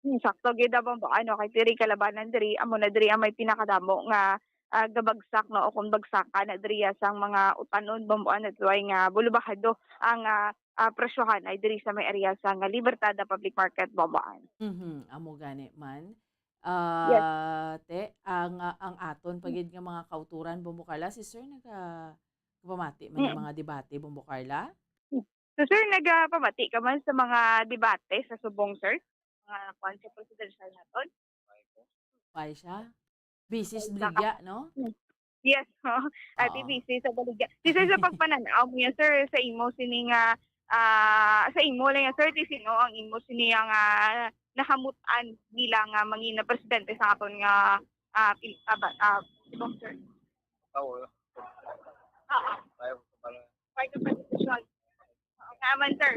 Hmm, sakto gid, ah, Bombo, ano, kay diri kalabanan diri, amo na diri ang may pinakadamo nga, ah, gabagsak, no, o kung bagsakan na diri, ah, sang mga utanon, Bombo, ano, tuway nga bulubahado ang, ah, ah, presyohan ay diri sa may area sa nga Libertad, ah, Public Market, Bombo. Mhm, amo gani man. Yes. Ah, te, ang, ah, ang aton pa gid nga mga kauturan, Bombo Carla, si Sir naga-, nagapamati man ng Mm. mga debate, Bombo Carla? So, sir, nagapamati ka man sa mga debate sa subong, sir? Mga kwan sa presidential naton? Why siya? Busy sa baligya, no? Hmm. Yes, ho. Ati, Oo. Busy sa baligya. Si sir, sa pagpananaw mo yan, sir, sa imo sini nga, ah, sa imo lang yan, sir, ti sino ang imo sini nga nahamutan bilang, ah, mangina presidente sa aton nga, ah, pil-, ah, ba-, ah, subong, sir? Ikaw, eh. Oo. Ayaw ko pala. Why ka pa decision? Oo, nga man, sir.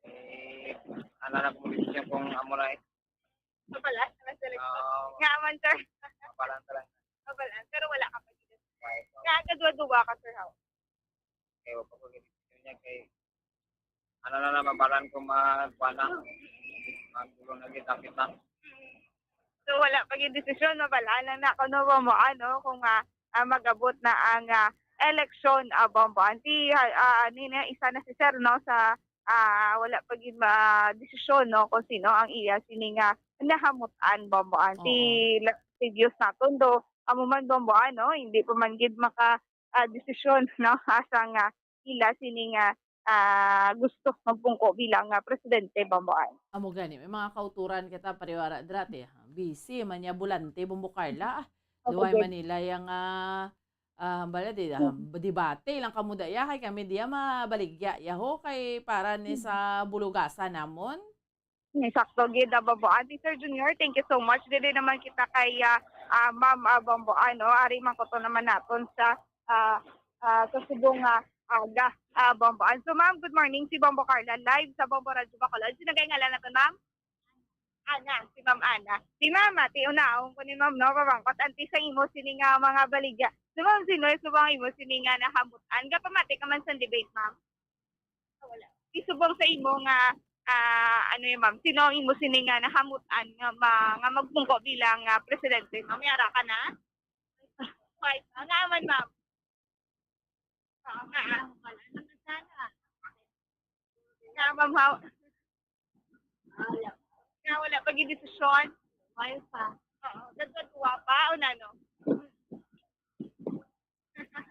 Eh, ano na kung decision kung amo na eh. Mabalan? Mabalan? Oo. Nga man, sir. Mabalan ka lang. Mabalan, pero wala ka pa gid. Right, oo. Nga, gaduwa-duwa ka, sir, how? Kay wa pa ko gid decision niya, kay ano na na, mabalan ko mag-, kuwan na. Magtulo na gid, hapit na. So, wala pa gid desisyon, mabalaan lang na kuno ba mo, ano, kung, ah, ah, mag-abot na ang, ah, eleksyon, ah, Bombo. Anti, ah, ah, ni na, isa na si sir, no, sa, ah, wala pa gid ma-, desisyon, no, kung sino ang iya sini nga nahamutan, Bombo. Anti, Oo. La-, previous naton do, amo man, Bombo, ano, hindi pa man gid maka, ah, desisyon, no, asa nga ila sini nga, ah, gusto magpungko bilang, ah, presidente, Bombo. Amo gani, may mga kauturan kita, pariwara dira ti, ha. Busy man niya, bulante, Bombo Carla, ah. Opo, Duway gid. Manila yang, ah, ah, bala di, ah, Mm. debate lang kamo daya, kay kami diya mabaligya, yaho, kay para ni Mm. sa bulugasan namon. Hmm, sakto gid, ah, Bombo. Ate Sir Junior, thank you so much. Dili naman kita kay, ah, ah, Ma'am, ah, Bombo, ano, ari man ko to naman naton sa, ah, ah, sa subong nga aga, ah, Bombo Ann. So, ma'am, good morning. Si Bombo Carla, live sa Bombo Radyo Bacolod. Sino kay ngalan naton, ma'am? Ana, si Ma'am Ana. Si Mama, ti unaon ko ni Ma'am, no? Pamangkot, anti sa imo sini nga mga baligya. So, Ma'am, sino subong imo sini nga nahamut-an? Gapamati ka man sa debate, Ma'am? Wala. Isubong sa imo nga, ah, ano yun, ma'am? Sino ang imo sini nga nahamut-an nga ma-, nga magpungko bilang, ah, presidente, ma'am? May ara ka na? Five. Ah, nga man, ma'am. Oo, nga, ah. Nga, ma'am, ha-, nga wala pa gid desisyon? Wala pa. Oo, that's what, wa pa, o nano?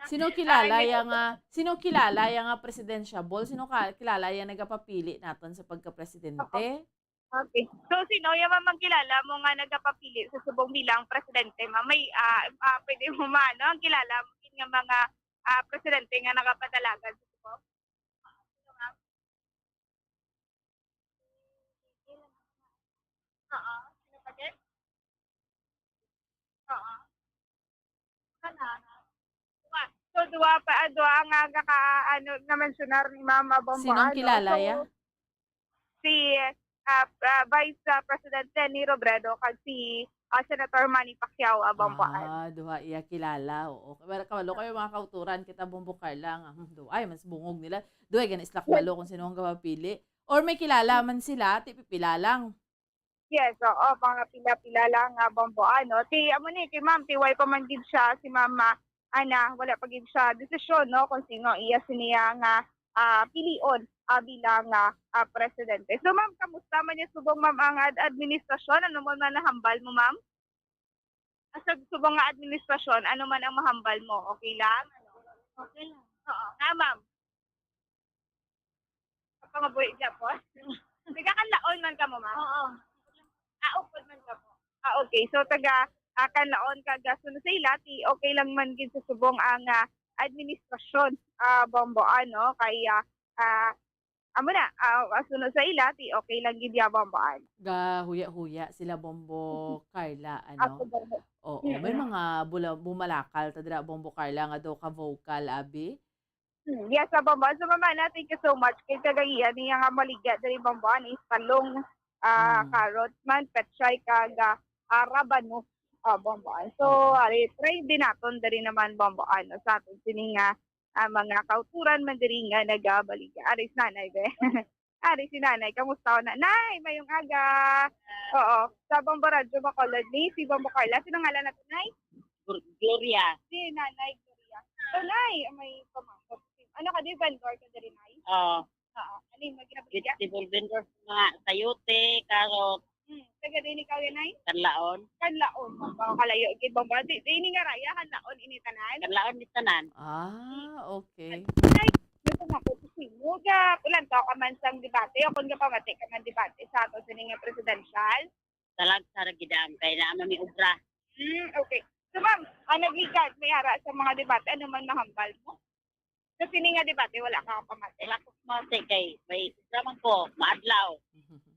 Sino kilala Ay, ya nga, sino kilala ya nga presidentiable? Sino ka, kilala ya nagapapili naton sa pagka-presidente? Okay. So, sino ya man magkilala mo nga nagapapili sa subong bilang presidente, ma'am? May, ah, ah, pwede mo maano, ang kilala mo gid nga mga, ah, presidente nga nagapadalagan sa subong? Sino, ma'am? Oo. Sino pa din? Oo. Kana. Duha. So, duha pa, ah, duha nga kaka-, ano, na-mensionar ni Ma'am Bombo, Sinong ano? Kilala So, ya? Si, ah, ah, Vice, ah, President Leni Robredo kag si, ah, Senator Manny Pacquiao, ah, Bombo, ano? Ah, duha iya kilala, oo. Pero kabalo kayo, mga kauturan, kita Bombo Carla nga, hmm, duha, ay, mas bungog nila. Duha, gani sila kabalo kung sino ang gapapili. Or may kilala man sila, ti pipila lang. Yes, oo, mga pila-pila lang nga, Bombo, ano. Ti, amo ni, kay ma'am, ti way pa man gid siya, si mama, ana, wala pa gid siya desisyon, no, kung sino iya siniya nga, ah, pilion, ah, bilang, ah, ah, presidente. So, ma'am, kamusta man niya subong, ma'am, ang ad-, administrasyon? Ano man man nahambal mo, ma'am? Ah, sa subong nga administrasyon, ano man ang mahambal mo? Okay lang? Okay lang. Oo, nga, ma'am. Kapangabuhi gyapon? Taga Kanlaon man kamo, ma'am? Oo. Ah, upod man kamo. Ah, okay. So, taga, ah, Kanlaon kag, ah, sunod sa ila, ti okay lang man gid sa subong ang, ah, administrasyon, ah, Bombo, ano, kay, ah, ah, amo na, ah, ah, sunod sa ila, ti okay lang gid ya, Bombo, ano. Gahuya-huya sila, Bombo Carla, ano? Ako, Bombo. Oo, may Mm. mga bula-, bumalakal ta dira, Bombo Carla, nga daw ka-vocal, abi. Hmm, yes, sa Bombo. So, Mama Ana, thank you so much. Kay kagagihan niya nga maligya diri, Bombo Ana, is talong, ah, Hmm. carrots man, pechay, kag, ah, ah, rabano. Ah, Bombo Ana. So, Oo. Ari, try din naton diri naman, Bombo Ana, sa aton sini nga, ah, mga kauturan man diri nga nagabaligya. Ari si Nanay, be. Ari si Nanay. Kamusta na? Nay, mayong aga. Oo. Sa Bombo Radyo Bacolod ni si Bombo Carla. Sino ngalan nato, Nay? Gor-, Gloria. Si Nanay Gloria. So, Nay, may pamangkot. Ano ka, di vendor ka diri, Nay? Oo. Oo. Ano yung mga ginabaligya? Vegetable vendor, mga sayote, carrot. Hmm. Taga din ikaw yan, Nay? Kanlaon. Kanlaon. Ma'am, kalayo gid, Bombo. Di, di ini nga raya, Kanlaon, ini tanan? Kanlaon, ini tanan. Ah, okay. Nay, may pamangkot ko sa imo. Ga, pulantaw ka man sang debate o kung gapamati ka man debate sa ato sini nga presidential? Talag sa Ragidang, kay naa man mi obra. Hmm, okay. So, ma'am, ah, nagligad may ara sa mga debate, ano man mahambal mo? Sa sini nga debate, wala ka kapamati? Wala ko pamati kay may obra man ko, maadlaw.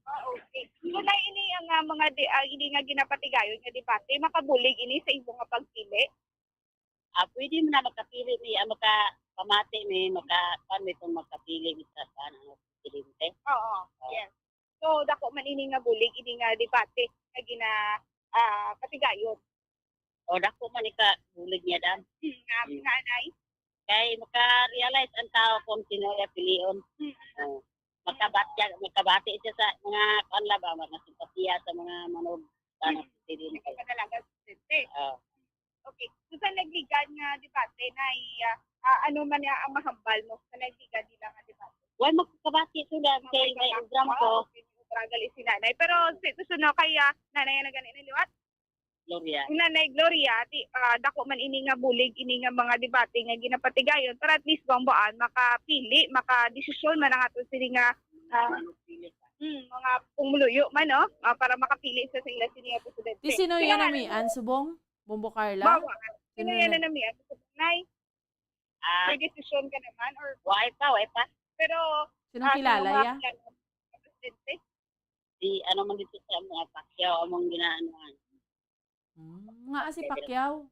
Ah, okay. So, na ini ang, ah, mga di-, ah, ini nga ginapatigayon nga debate, makabulig ini sa imo nga pagpili? Ah, pwede mo na makapili mi, ah, makapamati mi, maka-, kuwan mi kung makapili mi sa kuwan, ano, presidente. Oo, Oo. Yes. So, dako man ini nga bulig, ini nga debate nga gina-, ah, patigayon. O, dako man ika bulig niya, Dan. Hmm, nga, Hmm. nga anay? Kay maka-realize ang tao kung sino iya pilion. Hmm. O, makabatya-, makabati siya sa mga, kuwan la ba, mga simpatiya sa mga manog-, ano, Hmm. presidente. Nagpadalagan sa presidente. Oo. Okay. So, sa nagligad nga debate, Nay, ah, ah, ano man niya ang mahambal mo sa nagligad nila nga debate? Wala, magkabati sila. Mga kay may may obra ko. Okay, may obra gali si Nanay. Pero si, gusto na kay, ah, Nanay na gani na liwat? Gloria. Si Nanay Gloria, ti, ah, dako man ini nga bulig, ini nga mga debate nga ginapatigayon, para at least Bombo Ann makapili, makadesisyon man ang ato sini nga, ah, Ano pili ka? Hmm, mga pumuluyo man, no? Ah, para makapili sa sila sini nga presidente. Ti sino Kaya yan nga, namian, Subong? Bombo Carla? Bawa. Sino Sino yan na- na namian? Nay? Ah, may desisyon ka naman or Wala pa, wala pa. Pero, Sinong ah, kilala sino nga ya? Kilala mo, presidente? Si ano man dito sa mga Pacquiao, among ginaanuhan. Hmm, nga si Pacquiao?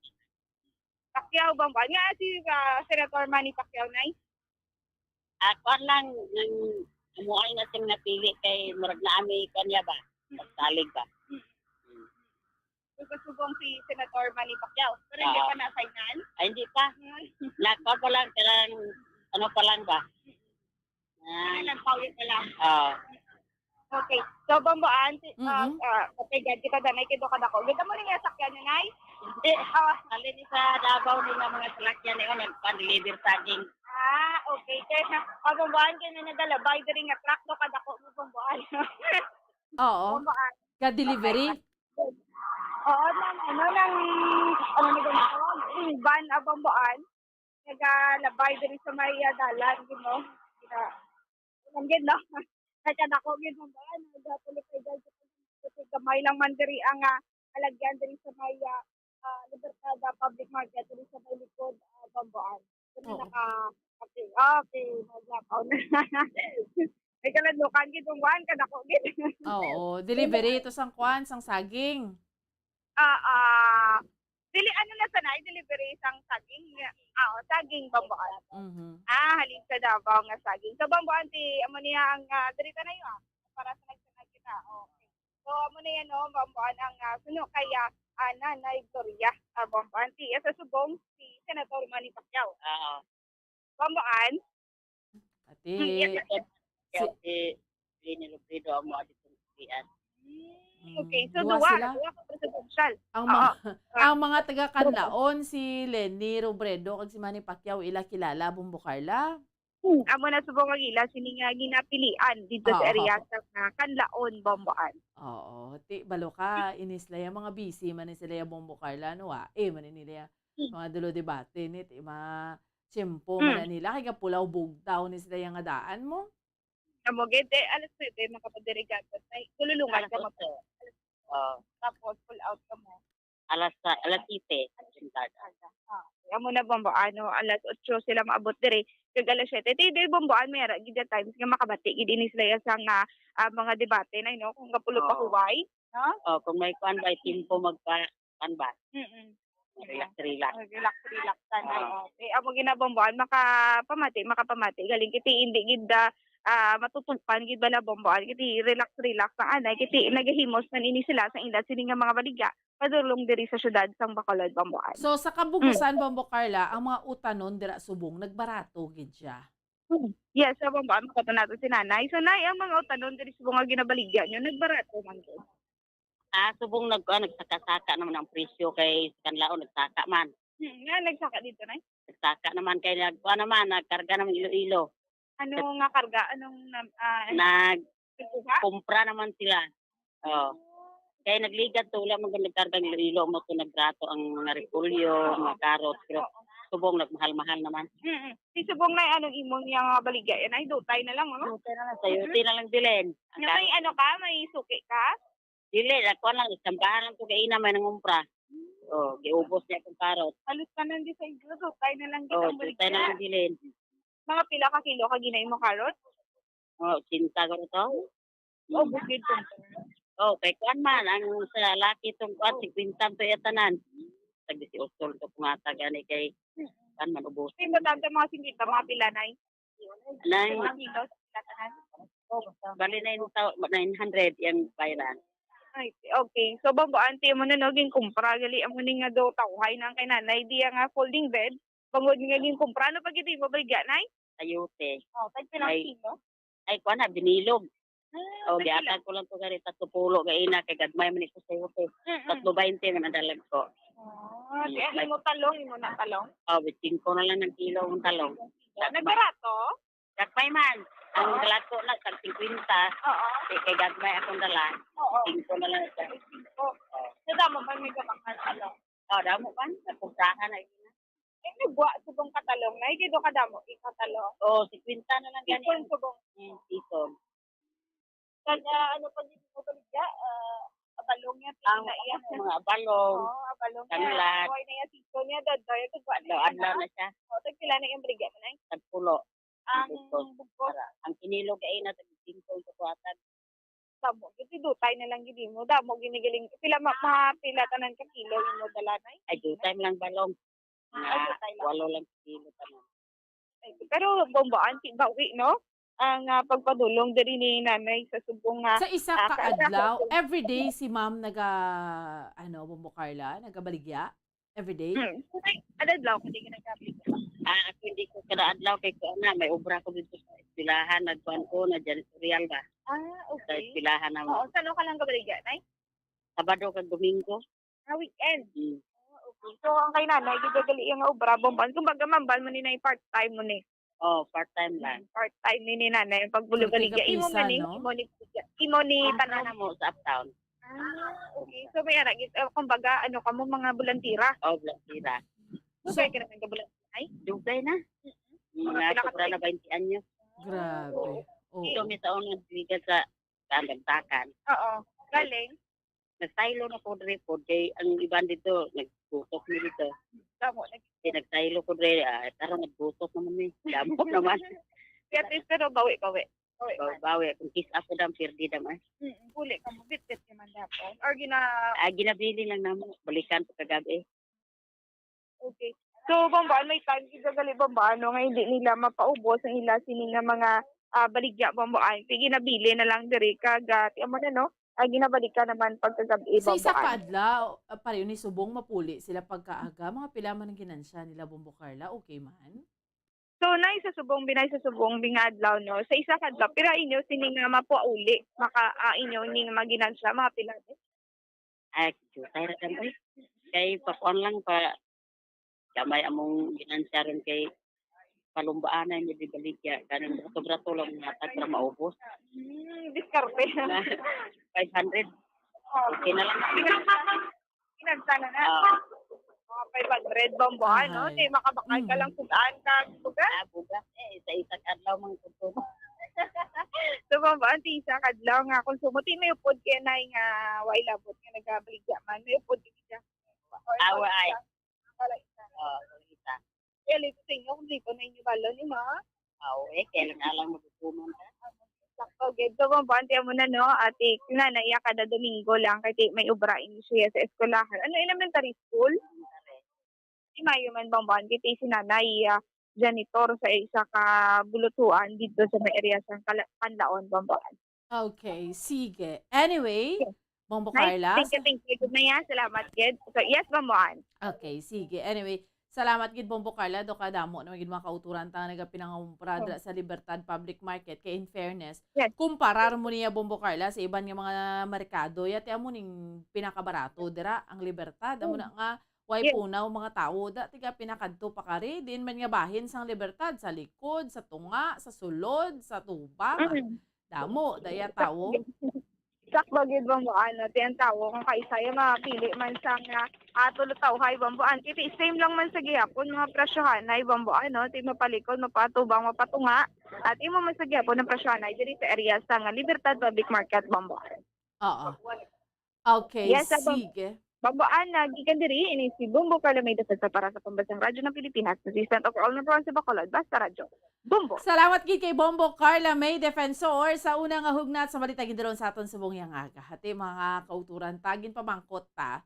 Pacquiao, Bambuan. Nga si, ah, Senator Manny Pacquiao, Nay? Ah, kuwan lang, ang amuay na sing napili kay murag naa mi kanya ba? Salig ba? Mm. Gusto subong si Senator Manny Pacquiao. Pero hindi Oo. pa na-signan? Ay, hindi pa. Mm. Nagpa pa lang, kailangan ano pa lang ba? Ah. Nagpawid na lang. Oo. Okay. So, Bambuan, si, ah, Mm-mm. ah, okay, gad kita danay kay do kadako. Kita mo rin yung sakyan niya, Nay? Hindi. Ah. Alin ni sa Davao ni nga mga salakyan ni, oh, nagpa-deliver saging. Ah, okay. Kaya na, ah, Bambuan, kaya na nagalabay diri nga truck do kadako mo, Bambuan. Oo. Bambuan. Ga-delivery? Oo, nang, ano, nang, ano na gani tawag? Yung van, ah, Bambuan. Nagalabay diri sa may, ah, dalan, you know. Gina-, Ang gid, no? Nagkadako gid man ba? Nagatuloy kay guys, kasi gamay lang man diri ang, ah, halagyan diri sa may, ah, ah, Libertad, ah, Public Market, diri sa may likod, ah, Bambuan. Kami Oo. naka, okay, okay, nagyakaw na. May kaladlukan gid, Bambuan, kadako gid. Oo, delivery ito sang kwan, sang saging. Ah, ah, dili, ano na sanay, delivery sang saging. Ah, oh, saging, Bambuan. Mhm. Ah, halin sa Davao nga saging. So, Bambuan, ti, amo niya ang, ah, diri ta na yun, ah. Para sa nagsanay kita. Okay. So, amo na yan, no, Bambuan, ang, ah, suno kay, ah, ah, Nanay Gloria, ah, Bambuan. Ti, ah, sa subong, si Senator Manny Pacquiao. Oo. Bambuan. Ati, Hmm, yes, yes, yes. Si Leni Robredo ang mga ditong sulian. Hmm, okay. Mm, So, duwa duwa, sila. duwa ka presidential. Ang Oo. mga, Ah. ang mga taga Kanlaon, si Leni Robredo kag si Manny Pacquiao, ila kilala, Bombo Carla? Hmm, amo na subong ang ila sini nga ginapilian dito sa Oo. area sa, ah, Kanlaon, Bambuan. Oo. Ti, balo ka, inis la ya, mga busy man ni sila ya, Bombo Carla, no, ah? Eh, man ni nila ya, Hmm. mga dulo debate ni, ti, ma-, tiyempo man Hmm. na nila, kay gapulaw bugtaw ni sila ya nga daan mo. Amo gid, eh, alas nuebe makapadirigatas na, eh. Kululungan Alas ka, otso. Oo. Tapos, pull out ka mo. Alas sa, alas siyete, ang entrada. Ah, amo na, Bombo, ano, alas otso sila maabot diri. Kag alas siyete, ti, di, Bombo, ah, may ara gid nga times nga makabati gid ini sila ya sa nga, ah, mga debate na, no? Kung gapulo pa Oo. huway, no? Oh, kung may kuan ba, timpo magpa-, kuan ba? Mm-mm. Relax, relax. Relax, relax ka na, Oo. oh. Eh, amo gid na, Bombo, ah, makapamati, makapamati. Galing kiti, hindi gid, ah, ah, matutukan gid bala, Bombo, ah, kiti, relax, relax ang anay. Kiti, nagahimos man ini sila sa ila sini nga mga baligya padulong diri sa siyudad sang Bacolod, Bambuan. So, sa kabugusan, Mm. Bombo Carla, ang mga utanon dira subong nagbarato gid siya? Mm. Yes, sa Bambuan, makita nato si Nanay. So, Nay, ang mga utanon diri subong nga ginabaligya niyo, nagbarato man gid? Ah, subong nag-, ah, nagsaka-saka naman ang presyo kay sa Kanlaon, nagsaka man. Hmm, nga nagsaka dito, Nay? Nagsaka naman kay nag-, kuha naman, nagkarga naman Iloilo. Ano nga karga? Anong nam-, ah, Nag-, nagkuha? Kumpra naman sila. Oh. Kay nagligad to, wala man gud nagkarga ang Iloilo, mo to nagrato ang mga repolyo, mga carrots, pero Oo. subong nagmahal-mahal naman. Mm-mm. Si subong na anong imong yang mga baligya yan ay dutay na lang, ano? Dutay na lang, sayote Mm-mm. na lang bilhin. Ang Nga may carrots ano lang. ka, may suki ka? Dili, ako lang, isambahan lang ko kay ina may nangumpra. Oh, giubos niya akong carrot. Halos tanan di sa inyo, dutay na lang Oh, kitang dutay na baligya. lang bilhin. Mga pila ka kilo ka gina imong carrot? Oh, sinta ko to. Oh, bukid ko. Oh, kay kuan man, ang sa laki tong kuan, singkwenta to iya tanan. Tag disiotso to pangata gani kay kuan man, ubos. Importante mga singkwenta, mga pila, Nay? Nang Mga kilo, pila tanan? Bali, nine thou-, nine hundred yang bayran. Ay, okay. So, Bambo, anti mo na, no, ginkumpra, gali, amo ni nga do, tawhay nang kay nanay, di nga folding bed. Bangod nga ginkumpra, ano pa gid mo baligya, Nay? Sayote. Oh, tag pilang Ay. kilo? Ay, kuwan na, binilog. Ah, Oh, tag pila? giatag ko lang to gani, tatlo pulo, kay ina, kay gagmay man ito sayote. Mm-mm. Tatlo baynte man ang dalag ko. Ah, Mm, di, ang may imo talong, imo na talong? Oh, bitsin ko na lang ng kilo ang talong. Nagbarato? Gagmay man. Ang Oo. dalag ko na, tag singkwenta. Oo. Kay, kay gagmay akong dala. Oo. Singko na lang ito. Singko. Oh. Sa damo man may gabakal, ano? Oh, damo man. Napusahan na yun. Eh, nagwa subong katalong. Nay, di do kadamo ikatalong. Oh, singkwenta na lang gani. Sipon subong. Hmm, sipon. Kag, ah, ano pa gid mo baligya? Ah, abalong niya, Ang pila iya. mga abalong, Oo, abalong niya. Tanglad. Buhay na iya, sipon niya, dad-, dad-, dad-, Adlaw-adlaw na siya. Oh, tag pila na iyang baligya mo, Nay? Tagpulo. Ang Bugkos. bugkos. Para ang kinilo kay na tag singko ang katuatan. Damo gid, dutay na lang gid mo. Damo ginigiling. Pila ma-, ma-, pila tanan ka kilo imo dala, Nay? Ay, dutay lang balong. Mga walo lang kilo tanan. Ay, pero Bomboan, si bawi, no? Ang, ah, pagpadulong diri ni Nanay sa subong nga, Sa isa ah, ka kaila adlaw, sa every day si ma'am naga, ano, Bombo Carla, nagabaligya? Every day? Hmm. Kada adlaw, kada ginagabi. Ah, ako hindi ko kada adlaw kay kuan na, may obra ko dito sa eskwelahan, nagkuan ko, na janitorial ba? Ah, Sa okay. eskwelahan naman. Oo, saan ka lang gabaligya, Nay? Sabado kag Domingo. Ah, weekend. Mm. Ah, okay. So, ang kay Nanay, gid gali nga obra, Bomboan. Kumbaga, mambal mo ni Nay, part-time mo ni. Oh, part-time lang. Mm, part-time ni, ni Nanay, ang pagbulong-baligya. Imo man ni, no? Imo ni, imo ni Kumpra tanom. na mo sa uptown. Ah, okay. So, may ara, gid, eh, kumbaga, ano ka mo, mga bulantira? Oh, bulantira. So, dugay ka naman ka bulantira, Nay? Dugay na. Mm-mm. Mga Mga pila ka sobra na taon? twenty anyos. Grabe. Oo. Oo. Ito, may taon nagbigan sa, sa Andantakan. Oo. Galing? Nagtaylo na ko diri po. Kay ang iban dito, nagbutok na dito. Tamo, nag- Kay nagtaylo ko diri, ah, karon nagbutok naman ni. Damo naman. Kaya at least, pero bawi, bawi. Bawi Bawi, man. bawi. Kung kiss up ko dam, pirdi dam, eh. Mm, puli ka mo, bitbit ka man dapat. Or gina- Ah, ginabili lang namo. Balikan ko kagabi. Okay. So, Bomboan, may time, gid gali, Bomboan, no, nga hindi nila mapaubos ang ila sini nga mga, ah, baligya, Bomboan. Kay ginabili na lang diri, kag, ah, ti amo na, no? Ah, ginabalikan naman pagkagabi, Sa isa ka Bomboan. adlaw, ah, pareho ni subong mapuli sila pagkaaga, mga pila man ang ginansya nila, Bombo Carla? Okay man? So, Nay, sa subong, binay sa subong, binga adlaw, no? Sa isa ka adlaw, pira inyo sini nga mapauli, maka, ah, inyo ning maginansya, mga pila, Nay? Ay, jutay ra dam, oy. Kay pakuan lang pa, gamay among ginansya ron kay palumbaan na yung baligya. Kanang brato-brato lang matag para maubos. Hmm, diskarte. Na five hundred. Oh. Okay na lang. Pinagsa na na. Ah. Mga five hundred, Bomboan, no? Ahay. Di makabakal ka Mm. lang sugaan ka, bugas. Ah, bugas. Eh, isa-isa ka adlaw mang konsumo. So, Bomboan, ti isa ka adlaw nga konsumo. Ti may upod kay Nay nga way labot nga nagabaligya man. May upod kay siya. Or Ah, wa-, ay. isa. Wala isa. Oh, wala isa. Kaya lito sa inyo, kung lito na inyo balon, eh, ma? Ah, oo, eh, kaya lang alang magutuman ka. Sakto, gid. So, Bomboan, ti amo na, no? Ate, na, na iya kada Domingo lang, kay ti may obra ini siya sa eskwelahan. Ano, elementary school? Elementary. Si Mayo man, Bomboan, kay ti si Nanay, ah, janitor sa isa ka bulutuan dito sa may area sa Kala-, Kanlaon, Bomboan. Okay, sige. Anyway, Yes. Bombo Nice. Carla, Thank you, sa thank you. Good na yan. Salamat, gid. So, yes, Bomboan. Okay, sige. Anyway, salamat gid, Bombo Carla. Do kadamo naman gid mga kauturan ta nga nagapinangumpra Oh. dira sa Libertad Public Market. Kay in fairness, Yes. kumparar mo niya, Bombo Carla, sa iban nga mga merkado, yati amo ning pinakabarato dira, ang Libertad. Amo Mm. na nga, way Yes. punaw mga tawo. Da, tiga pinakadto pa kari, din man nga bahin sang Libertad, sa likod, sa tunga, sa sulod, sa tubang. Mm. Damo, daya tawo. Sakto gid, Bombo, ano, ti ang tawo kung kaisa ya mapili man sang, ah, ah, tulutawhay, Bombo, an, kay ti same lang man sa gihapon, mga presyohanay, Bombo, ano, ti mapalikod, mapatubang, mapatunga, at imo man sa gihapon ang presyohanay diri sa area sang Libertad Public Market, Bombo. Oo. Okay, Yes, ah, Bom-, sige. Bombo, ah, gikan diri, ini si Bombo Carla May Defensa para sa Pambansang Radyo ng Pilipinas, Assistant Overall Number One sa Bacolod, Basta Radyo. Bombo. Salamat gid kay Bombo Carla May Defensor sa una nga hugnat sa balita gindaron sa aton subong yang aga. Hati, mga kauturan, ta, ginpamangkot ta,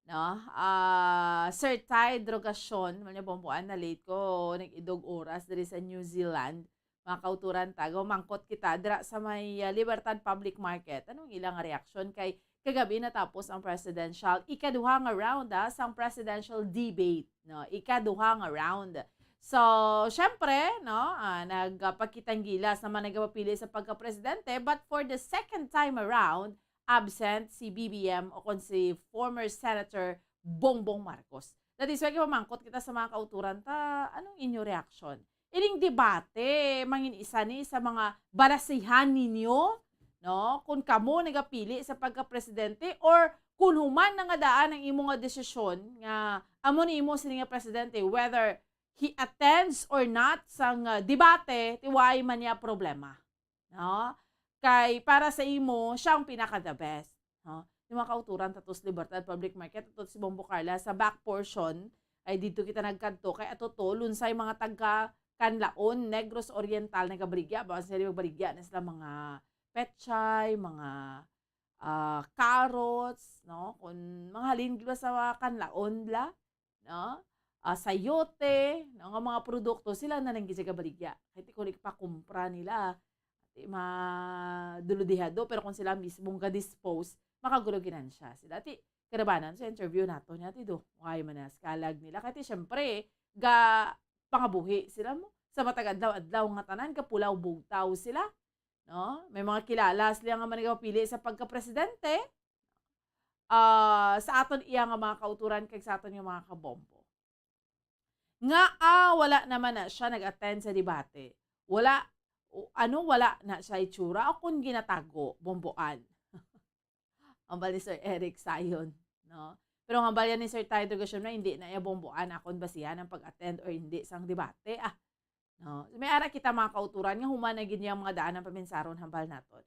no? Ah, Sir Ty Drogacion, man niya, Bombo, ah, na late ko, nag-idog oras diri sa New Zealand. Mga kauturan ta, gumangkot kita dira sa may, ah, Libertad Public Market. Anong ilang reaksyon kay kagabi natapos ang presidential ikaduha nga round, ah, sang presidential debate, no? Ikaduha nga round. So, syempre, no, ah, nagpakitang gilas naman nagapapili sa pagka-presidente, but for the second time around, absent si B B M o kon si former Senator Bongbong Marcos. That is why, pamangkot kita sa mga kauturan ta, anong inyo reaksyon? Ining debate, mangin isa ni sa mga balasihan ninyo, no? Kung kamo nagapili sa pagka-presidente or kung human na nga daan ang imo nga desisyon nga amo ni imo sini nga presidente, whether he attends or not sang, ah, debate, ti way man niya problema, no? Kay para sa imo, siya ang pinaka the best, no? Yung mga kauturan, tatos Libertad Public Market, tatos si Bombo Carla sa back portion, ay dito kita nagkadto, kay ato to, lunsay mga taga Kanlaon, Negros Oriental, nagabaligya, baka sila magbaligya na sila mga pechay, mga, ah, carrots, no? Kung mga halin, di ba, sa mga Kanlaon, bla? No? ah, sayote, no, nga mga produkto, sila na lang gid siya gabaligya. Kay ti kung ipakumpra nila, ti maduludihado, pero kung sila mismong ga-dispose, makagulo ginansya sila. Ti, karabanan sa interview nato niya, ti do, why man na skalag nila. Kay ti, syempre, ga pangabuhi sila mo. Sa matag adlaw-adlaw nga tanan, kapulaw bugtaw sila. No? May mga kilala sila nga managapili sa pagka-presidente. Ah, sa aton iya nga mga kauturan kag sa aton nga mga kabombo. Nga, ah, wala naman na siya nag-attend sa debate. Wala, o, ano, wala na siya itsura o kung ginatago, bomboan. Ang bali ni Sir Eric Sayon, no? Pero ang bali ni Sir Tito Gasyon na hindi na iya bomboan akon basihan ang pag-attend or hindi sang debate. Ah, no? May ara kita mga kauturan nga human na gid niya mga daan ang paminsaron hambal naton.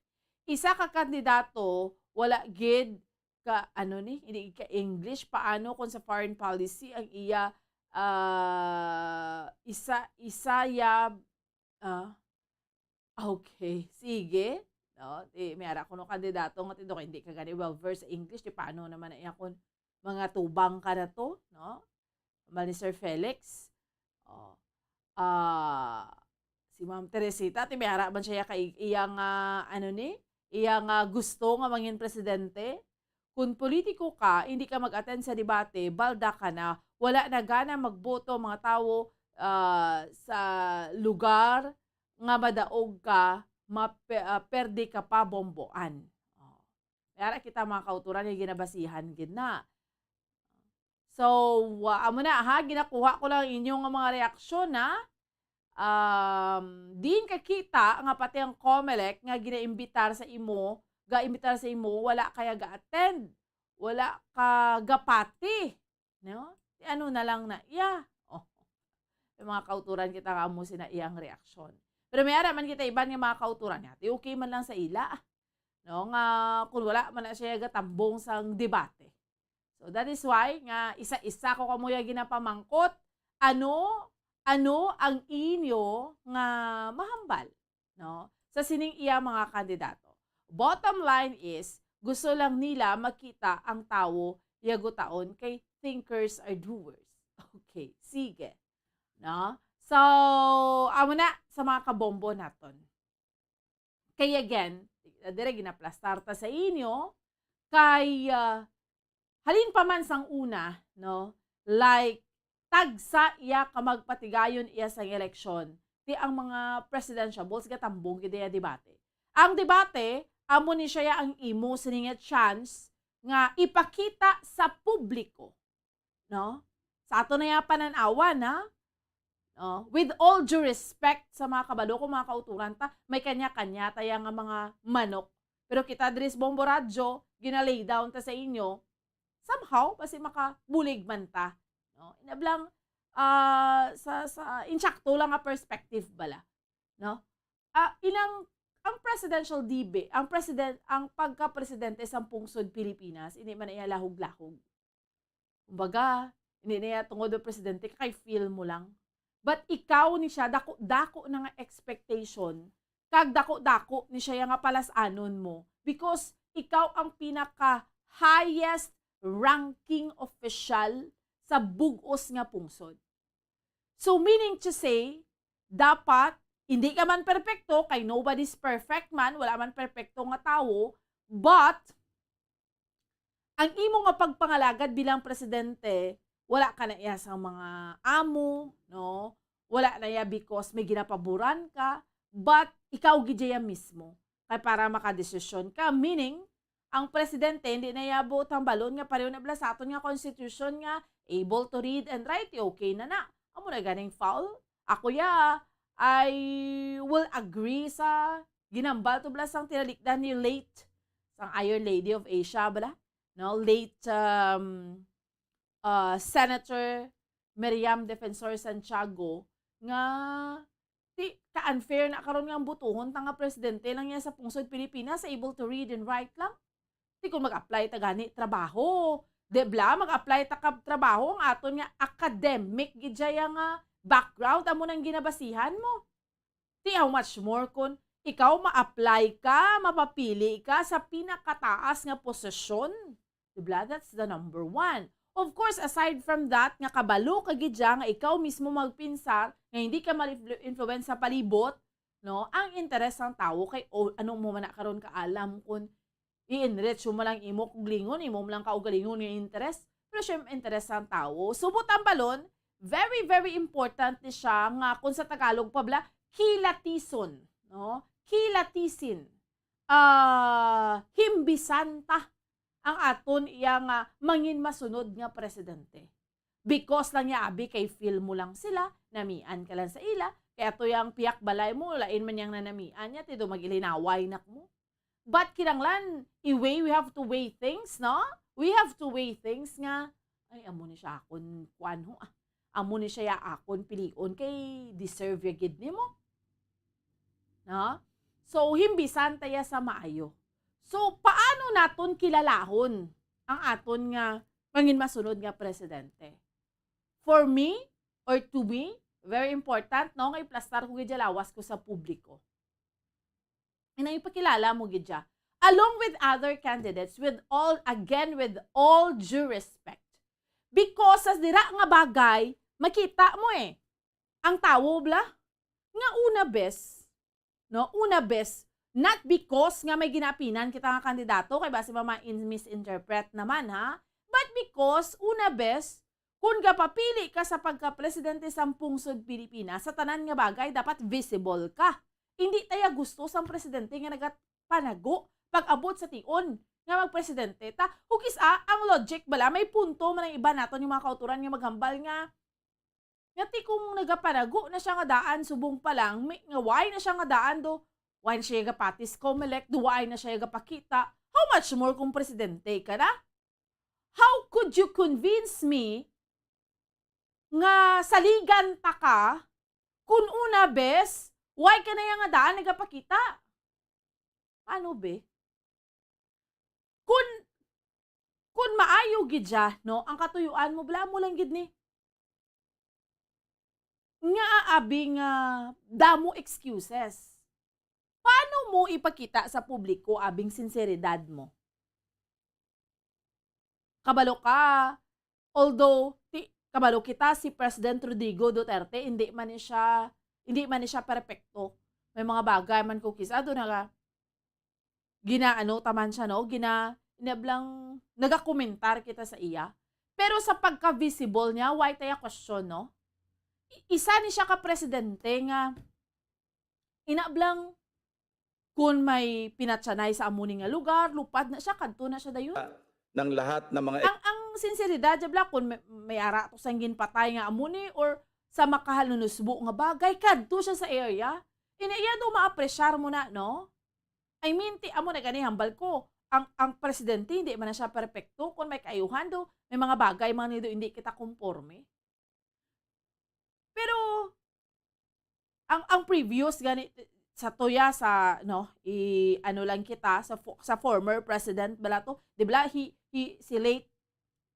Isa ka kandidato, wala gid ka, ano ni, hindi ka English, paano kung sa foreign policy ang iya, ah, isa, isa ya, ah, okay, sige. No? Di, may ara kuno kandidato nga tindog, hindi ka gani well versed sa English, di paano naman na iya kung mga tubang ka na to, no? Mali, Sir Felix. Oh. Ah, si Ma'am Teresita, ti may ara man siya kay iyang, ah, ano ni? Iyang, ah, gusto nga mangin presidente. Kung politiko ka, hindi ka mag-attend sa debate, balda ka na. Wala na gana magboto ang mga tawo, ah, sa lugar nga madaog ka, mape-, ah, perde ka pa bomboan. Oh. May ara kita mga kauturan nga ginabasihan gid na. So, wa-, amo na ha, ginakuha ko lang ang inyo nga mga reaksyon, ha. Um, diin ka kita nga pati ang Comelec nga ginaimbitar sa imo, gaimbitar sa imo, wala kaya ga-attend, wala ka gapati, no? Ti ano na lang na iya. Oh. May mga kauturan kita nga amo sina iyang reaksyon. Pero may ara man kita iban nga mga kauturan nga, ti okay man lang sa ila, no? Nga kung wala man na siya gatambong sang debate. So, that is why nga isa-isa ko kamuya ginapamangkot, ano, ano ang inyo nga mahambal, no? Sa sining iya mga kandidato. Bottom line is, gusto lang nila makita ang tawo yagutaon kay thinkers are doers. Okay, sige. No? So, amo na sa mga kabombo naton. Kay again, dire ginaplastar ta sa inyo, kay, ah, halin pa man sang una, no, like, tagsa iya ka magpatigayon iya sang eleksyon, ti ang mga presidentiables gatambong gid iya debate. Ang debate, amo ni siya ang imo sini nga chance nga ipakita sa publiko, no? Sa ato na iya panan-awan, ha? No? With all due respect sa mga kabalo ko, mga kauturan ta, may kanya-kanya ta iya nga mga manok. Pero kita diri sa Bombo Radyo, gina-lay down ta sa inyo, somehow, basi makabulig man ta. No? Inablang, ah, sa, sa insakto lang nga perspective bala. No? Ah, inang, ang presidential debate, ang president, ang pagka-presidente sa pungsod Pilipinas, hindi man iya lahog-lahog. Kumbaga, hindi na iya tungod ang presidente, kay feel mo lang. But ikaw ni siya, dako-dako na nga expectation, kag dako-dako ni siya nga palas-anon mo, because ikaw ang pinaka highest ranking official sa bug-os nga pungsod. So, meaning to say, dapat, hindi ka man perpekto, kay nobody's perfect man, wala man perpekto nga tawo, but, ang imo nga pagpangalagad bilang presidente, wala ka na iya sang mga amo, no? Wala na iya because may ginapaboran ka, but ikaw gid iya mismo. Kay para makadesisyon ka, meaning, ang presidente, hindi na iya buot hambalon nga pareho na bala sa aton nga constitution nga able to read and write, okay na na. Amo na ganing foul. Ako ya, I will agree sa ginambal to bala sang tinalikdan ni late, sang Iron Lady of Asia bala, no? Late, um, uh, Senator Miriam Defensor Santiago nga ti ka-unfair na karon nga ang butuhon ta nga presidente lang niya sa pungsod Pilipinas sa able to read and write lang. Ti kung mag-apply ta gani trabaho, di bala, mag-apply ta ka trabaho, ang aton nga academic gid siya nga background amo nang ginabasihan mo. Ti how much more kung ikaw ma-apply ka, mapapili ka sa pinakataas nga posisyon. Di bala? That's the number one. Of course, aside from that, nga kabalo ka gid siya nga ikaw mismo magpinsar nga hindi ka ma-influence sa palibot, no? Ang interes sang tawo kay, o, ano mo man na karon kaalam kung i-enrich mo lang imo kaugalingon, imo lang kaugalingon nga interes, pero siya yung interes sang tawo. So, buot silingon, very, very important ni siya nga kung sa Tagalog pa bala, kilatison, no? Kilatisin. Ah, himbisan ta ang aton iya nga mangin masunod nga presidente. Because lang niya, abi, kay feel mo lang sila, namian ka lang sa ila, kay ato yang piyak balay mo, lain man yang nanamian niya, tido mag-ilinaway na mo. But kinanglan, i-weigh, we have to weigh things, no? We have to weigh things nga, ay, amo ni siya akon kuan ho, ah. Amo ni siya ya akon pilion kay deserve ya gid nimo. No? So, himbisan ta ya sa maayo. So, paano naton kilalahon ang aton nga mangin masunod nga presidente? For me, or to me, very important, no, nga iplastar ko gid ya lawas ko sa publiko. Ina, ipakilala mo gid ya. Along with other candidates, with all, again, with all due respect. Because sa dira nga bagay, makita mo eh, ang tawo bala, nga una bes, no? Una bes, not because nga may ginapinan kita nga kandidato, kay basi ma-, ma-in-, misinterpret naman, ha? But because, una bes, kung gapapili ka sa pagka-presidente sang pungsod Pilipinas, sa tanan nga bagay, dapat visible ka. Hindi ta ya gusto sang presidente nga nagapanago pag-abot sa tion nga magpresidente ta. Kung kis-a, ang logic bala, may punto man ang iba naton nga mga kautoran nga maghambal nga, nga ti kung nagapanago na siya nga daan subong pa lang, may, nga why na siya nga daan do, why na siya gapati sa Comelec, do why na siya gapakita, how much more kung presidente ka na? How could you convince me nga saligan ta ka kun una bes, why ka na ya nga daan nagapakita? Paano, be? Kun, kun maayo gid siya, no, ang katuyuan mo, bala mo lang gid ni. Nga abi nga damo excuses. Paano mo ipakita sa publiko abing sinseridad mo? Kabalo ka, although, ti-, kabalo kita, si President Rodrigo Duterte, hindi man ni siya, hindi man ni siya perpekto. May mga bagay man kung kis-a do naga-, ginaano ta man siya, no? Gina-, inablang nagakomentar kita sa iya. Pero sa pagka-visible niya, why ta ya question, no? I-, isa ni siya ka presidente nga inablang kun may pinatyanay sa amo ni nga lugar, lupad na siya, kadto na siya dayon. Ng lahat ng mga Ang, ang sinseridad, jab la, kun may, may ara to sang ginpatay nga amo ni or sa makahalunusbo nga bagay, kadto siya sa area. Ina iya do maapresyar mo na, no? I mean, ti amo na gani hambal ko, ang, ang presidente hindi man na siya perpekto, kun may kaayuhan do, may mga bagay man ni do hindi kita konporme. Pero ang, ang previous gani sa tuya sa, no, i-, ano lang kita sa fo-, sa former president bala to, di ba? He, he, si late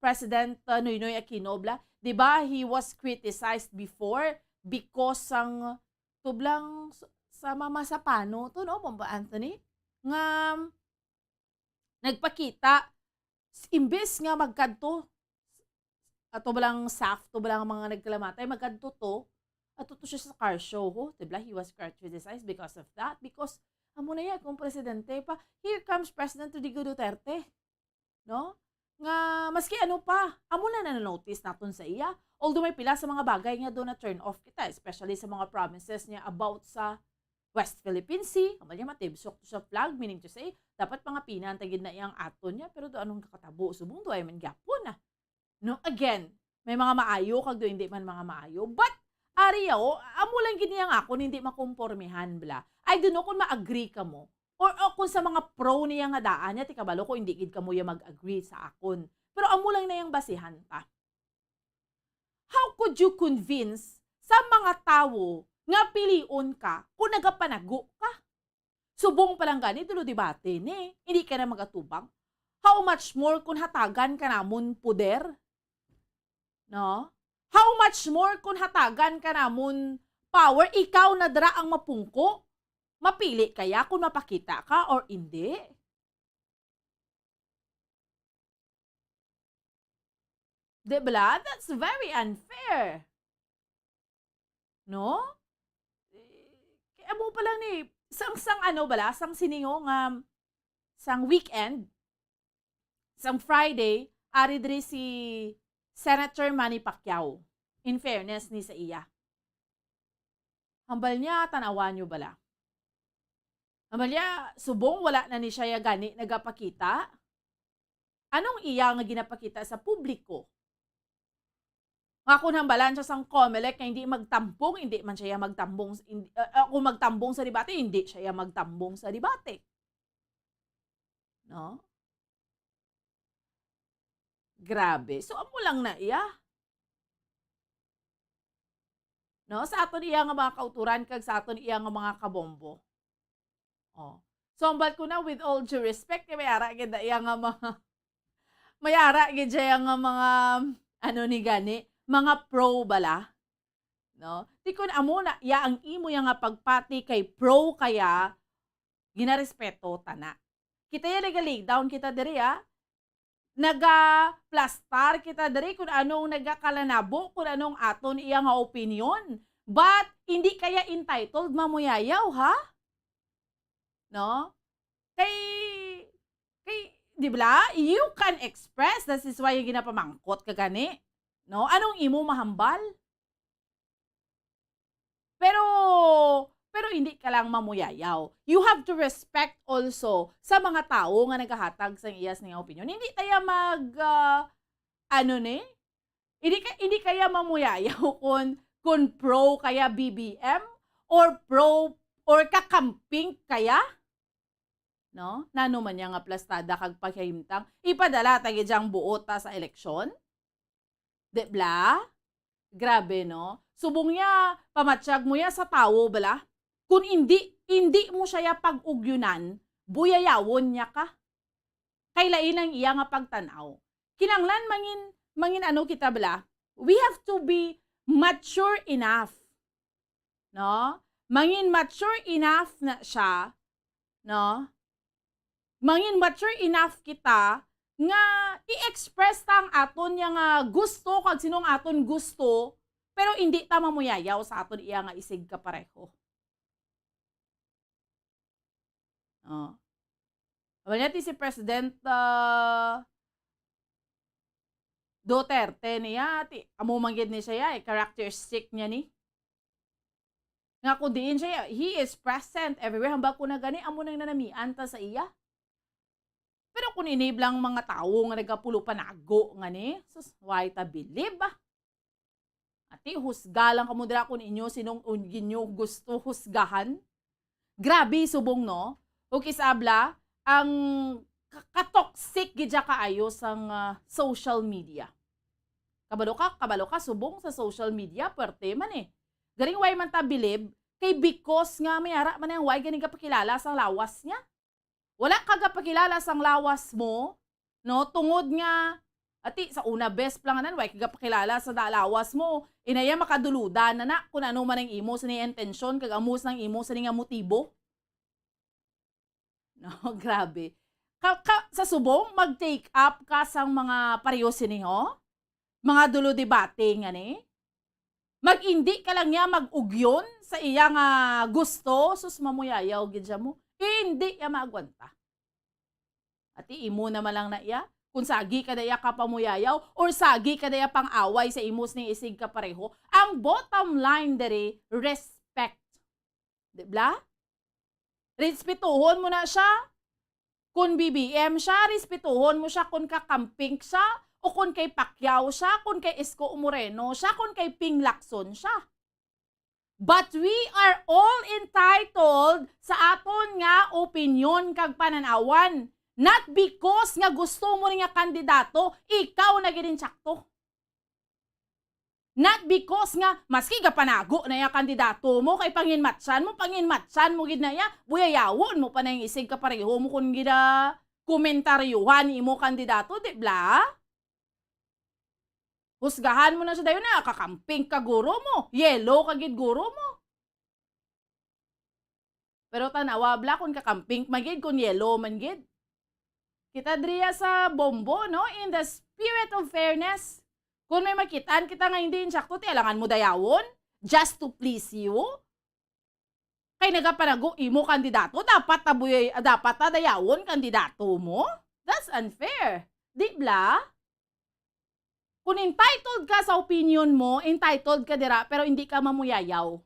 President, uh, Noynoy Aquino bala, di ba? He was criticized before because sang tublang s-, sa Mama Sapano to, no, Bomba Anthony, nga nagpakita, s-, imbes nga magkadto, ato ba lang SAF, to ba lang mga nagkalamatay, magkadto to, ato to siya sa car show, ho? Di ba? He was criticized because of that, because amo na yan, kung presidente pa, here comes President Rodrigo Duterte, no? Nga, maski ano pa, amo na na-notice naton sa iya. Although may pila sa mga bagay nga do na-turn off kita, especially sa mga promises niya about sa West Philippine Sea, ang niya matibsok to sa flag, meaning to say, dapat pangapinan ta gid na iyang aton niya, pero do anong kakatabo, subong do ay man gyapon na. No, again, may mga maayo kag do hindi man mga maayo. But, ari, oh, amo lang gid niya nga akon hindi makompormihan, bla. I don't know kung ma-agree ka mo. Or, o kung sa mga pro niya nga daan niya, ti kabalo ko, hindi gid kamo ya mag-agree sa akon. Pero amo lang na yang basihan ta. How could you convince sa mga tawo nga pilion ka kung nagapanago ka? Subong pa lang gani, dulo debate ni, hindi ka na magatubang. How much more kung hatagan ka namon poder? No? How much more kung hatagan ka namon power? Ikaw na dira ang mapungko. Mapili kaya kung mapakita ka or hindi? Di bala? That's very unfair. No? Eh, kaya mo pa lang ni, sang, sang ano bala, sang siningo nga, sang weekend, sang Friday, ari diri si Senator Manny Pacquiao. In fairness ni sa iya. Hambal niya, tanawan niyo bala. Hambal niya, subong wala na ni siya ya gani nagapakita. Anong iya nga ginapakita sa publiko? Nga kung hambalan siya sang Comelec nga hindi magtambong, hindi man siya ya magtambong, hindi, uh, uh, kung magtambong sa debate, hindi siya ya magtambong sa debate. No? Grabe. So, amo lang na iya. No? Sa aton iya nga mga kauturan kag sa aton iya nga mga kabombo. Oh. So, hambal ko na, with all due respect, kay may ara gid na iya nga mga, may ara gid siya nga mga, ano ni gani, mga pro bala. No? Ti kun amo na, iya ang imo ya nga pagpati kay pro kaya, ginarespeto ta na. Kita ya naga-lay down kita diri, ah. Nagaplastar kita diri kung anong nagakalanabo, kung anong aton iya nga opinion. But, hindi kaya entitled mamuyayaw, ha? No? Kay, kay, di ba? You can express, that is why ginapamangkot ka gani. No? Anong imo mahambal? Pero, pero hindi ka lang mamuyayaw. You have to respect also sa mga tawo nga nagahatag sang iya sini nga opinion. Hindi kaya mag, ah, ano ni? Hindi ka, hindi kaya mamuyayaw kung, kung pro kaya B B M or pro or kakamping kaya? No? Nano man niya nga plastada kag pahimtang? Ipadala ta gid siyang buot ta sa eleksyon? Di bala? Grabe, no? Subong niya, pamatyag mo ya sa tawo, bala? Kung indi, indi mo siya ya pag-ugyunan, buyayawon niya ka. Kay lain ang iya nga pagtan-aw. Kinahanglan mangin, mangin ano kita, bala? We have to be mature enough, no? Mangin mature enough na siya, no? Mangin mature enough kita nga i-express ta ang aton ya nga gusto kag sino ang aton gusto, pero indi ta mamuyayaw sa aton iya nga isigkapareho. Oh. Amo na ti si President, ah, Duterte niya, ti, amo man gid ni siya, eh, characteristic niya ni. Nga kung diin siya, he is present everywhere. Hambal ko na gani, amo nang nanamian ta sa iya. Pero kung ini bala ang mga tawo nga nagapulo panago nga ni, sus, why ta believe, ah? Ati, husga lang kamo dira kung inyo sinong un-, inyo gusto husgahan. Grabe, subong, no? O kis-a bala, ang ka-, ka-toxic gid siya kaayo sang, ah, social media. Kabalo ka, kabalo ka, subong sa social media, puwerte man eh. Garing why man ta bilib, kay because nga may ara man ang why gani gapakilala sang lawas niya. Wala ka gapakilala sang lawas mo, no? Tungod nga, ati, sa una, best pa lang anan, wala ka gapakilala sa da-, lawas mo. Inaya makaduludan na na kung ano man ang imo sini intensyon, kag amo sang imo sini nga motibo. No, grabe. Ka, ka, sa subong, mag-take up ka sang mga pareho sini, ho? Mga dulo debate nga ni? Mag-indi ka lang niya mag-ugyon sa iya nga gusto, sus, mamuyayaw gid siya mo. Indi iya maagwanta. Ati, imo naman lang na iya. Kung sagi ka na iya kapamuyayaw, or sagi ka na iya pang-away sa imo sini isigkapareho, ang bottom line diri, respect. Di bala? Respetuhon mo na siya. Kung B B M siya, respetuhon mo siya kung kakamping siya, o kung kay Pacquiao siya, kung kay Isko Moreno siya, kung kay Ping Lacson siya. But we are all entitled sa aton nga opinyon kag panan-awan. Not because nga gusto mo ni nga kandidato, ikaw na gid ang sakto. Not because nga, maski gapanago na iya kandidato mo, kay panginmatsan mo, panginmatsan mo gid na iya, buyayawon mo pa na ang isigkapareho mo kung gina-, komentaryuhan imo kandidato, di bala? Husgahan mo na siya dayon na, kakamping ka guro mo, yellow ka gid guro mo. Pero tanawa bala kung kakamping man gid, kung yellow man gid. Kita diriya sa bombo, no? In the spirit of fairness, Kung may makitaan kita nga hindi insakto, ti alangan mo dayawon just to please you? Kay nagapanago imo kandidato, dapat ta buy-, dapat ta dayawon kandidato mo? That's unfair. Di bla? Kung entitled ka sa opinion mo, entitled ka dira, pero hindi ka mamuyayaw.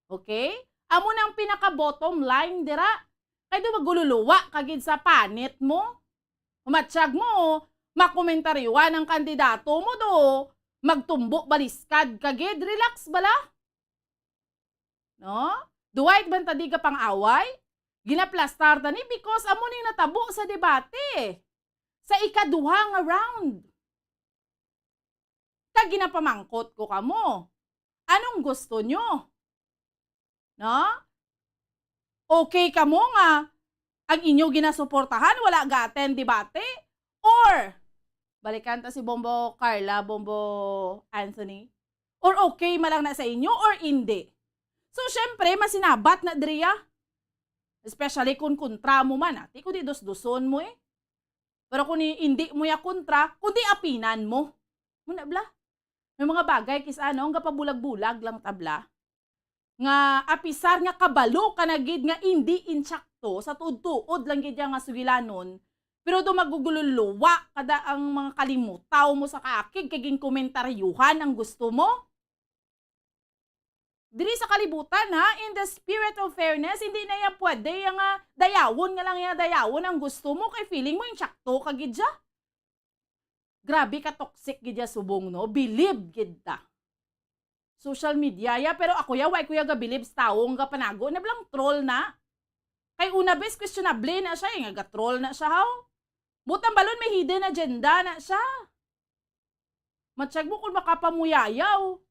Okay? Amo nang pinaka-bottom line dira. Kay do magululuwa ka gid sa panit mo. Matyag mo, makomentaryuhan ang kandidato mo do, magtumbo baliskad ka gid, relax bala. No? Duway man ta di ka pang-away, ginaplastar ta ni because amo ning natabo sa debate. Sa ikaduha nga round. Kag ginapamangkot ko kamo, anong gusto nyo? No? Okay kamo nga ang inyo ginasuportahan wala ga-attend debate? Or, balikan ta si Bombo Carla, Bombo Anthony? Or okay man lang na sa inyo or hindi? So, syempre, masinabat na diriya. Especially kung kontra mo man, ati, kundi dusduson mo eh. Pero kung i-, hindi mo ya kontra, kundi apinan mo. Muna bla. May mga bagay kis ano, ang gapabulag-bulag lang ta bla. Nga apisar nga kabalo ka na gid nga indi insakto, sa tuod-tuod lang gid ya nga sugilanon, pero do magugululuwa kada ang mga kalimutaw mo sa kaakig kay ginkomentaryuhan ang gusto mo. Diri sa kalibutan, ha, in the spirit of fairness, hindi na yan pwede, yang, ah, dayawon nga lang, yang dayawon ang gusto mo, kay feeling mo, insakto ka gid siya. Grabe ka toxic gid ya subong, no? Bilib gid ta. Social media ya, pero ako ya, why ko ya gabilib sa tawo nga panago, na blang troll na. Kay una bes, questionable na siya, eh, nga ga-troll na siya, haw? Butang balon, may hidden agenda na siya. Matyag mo kung makapamuyayaw.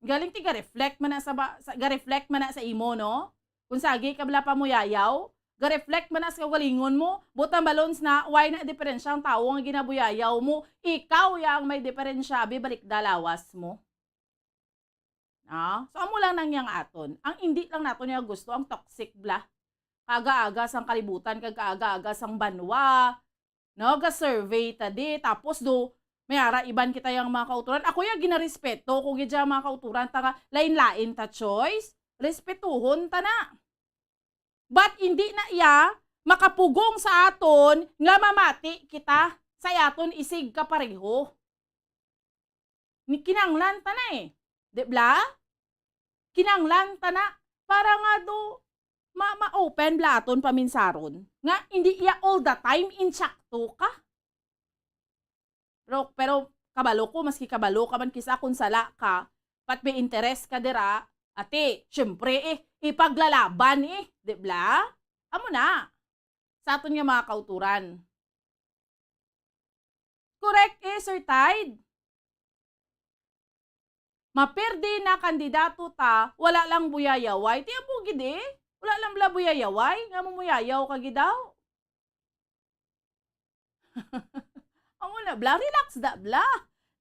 Galing ti ga-reflect man na sa ba-, sa, ga-reflect man na sa imo, no? Kung sagi ka bala pamuyayaw, ga-reflect man na sa kaugalingon mo, butang balons na, why na diferensya ang tawo nga ginabuyayaw mo? Ikaw ya ang may diferensya, abi, balik dalawas mo. Ah, so amo lang nang yang aton. Ang indi lang naton nga gusto ang toxic bla. Kaaga-aga sang kalibutan, kag kaaga-aga sang banwa. No, ga-survey ta di. Tapos do, may ara iban kita yang mga kauturan. Ako ya ginarespeto ko gid ya mga kauturan ta nga lain-lain ta choice. Respetuhon ta na. But hindi na iya makapugong sa aton nga mamati kita sa aton isig kapareho. Ni kinanglan ta na eh. Di bla? Kinanglan ta na para nga do ma-, ma-open bla aton paminsaron nga hindi iya all the time insakto ka. Pero, pero kabalo ko, maski kabalo ka man kisa kung sala ka, pat may interes ka dira, ati, syempre eh, ipaglalaban eh, di bla? Amo na, sa aton nga mga kauturan. Correct eh, Sir Tide? Mapirdi na kandidato ta, wala lang buyayaway. Ti amo gid eh. Wala lang bala buyayaway, nga mamuyayaw ka gid daw. Amo na, bla, relax da, bla.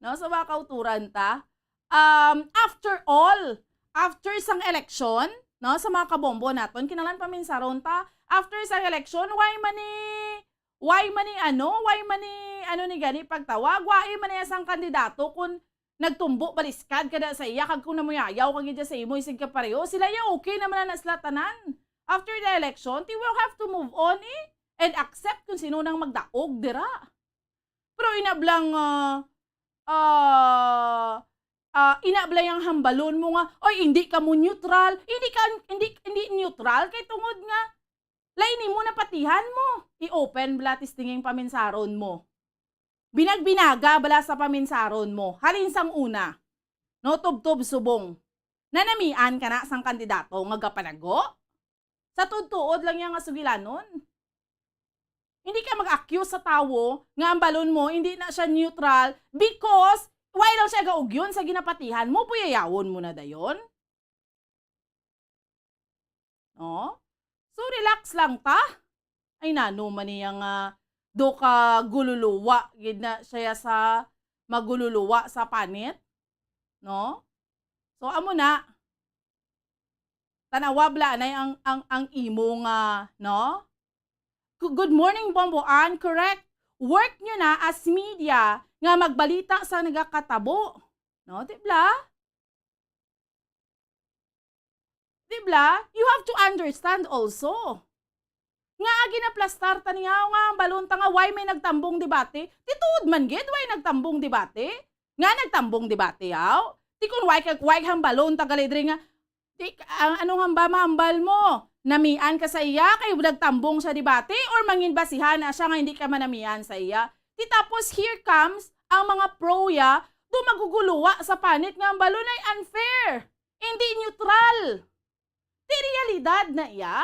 No, sa mga kauturan ta. Um, after all, after sang eleksyon, no, sa mga kabombo naton, kinahanglan paminsaron ta. After sang eleksyon, why man ni, why man ni ano, why man ni, ano ni gani pagtawag, why man ni sang kandidato kung nagtumbo baliskad ka na sa iya, kag kung namuyayaw ka gid sa imo, isig ka pareho, sila ya okay naman na sila tanan. After the election, they will have to move on eh, and accept kung sino nang magdaog dira. Pero inablang, ah, ah, ah, inabla yang hambalon mo nga, "Oy, hindi ka mo neutral." Hindi ka, hindi, hindi neutral kay tungod nga lain nimo napatihan mo. I-open bala testinging paminsaron mo. Binagbinaga bala sa paminsaron mo. Halin sang una, no, tubtob subong. Nanamian ka na sang kandidato nga gapanago? Sa tuod-tuod lang yan nga sugilanon. Hindi ka mag-accuse sa tawo nga ang balon mo hindi na siya neutral because why daw siya gaugyon sa ginapatihan mo, puyayawon mo na dayon? No? So, relax lang ta. Ay, nano man niya nga do ka gululuwa, gid na siya sa magululuwa sa panit. No? So, amo na. Tanawa bala anay ang, ang, ang imo nga, no? Gu-, good morning, Bombo Ann. Correct. Work nyo na as media. nga magbalita sa nagakatabo. No, di bla? Di bla? You have to understand also. Nga agi na plastar ta niya nga ang balon ta nga why may nagtambong debate? Tituod man gid, why nagtambong debate? Nga nagtambong debate, yaw? Ti kun why ka, why hambalon ta gali diri nga, di, ang, anong hamba mahambal mo? Namian ka sa iya kay nagtambong sa debate or mangin basihan na siya nga hindi ka manamian sa iya? Ti tapos here comes ang mga pro ya, do maguguluwa sa panit nga ang balon ay unfair, hindi neutral. Ti realidad na iya.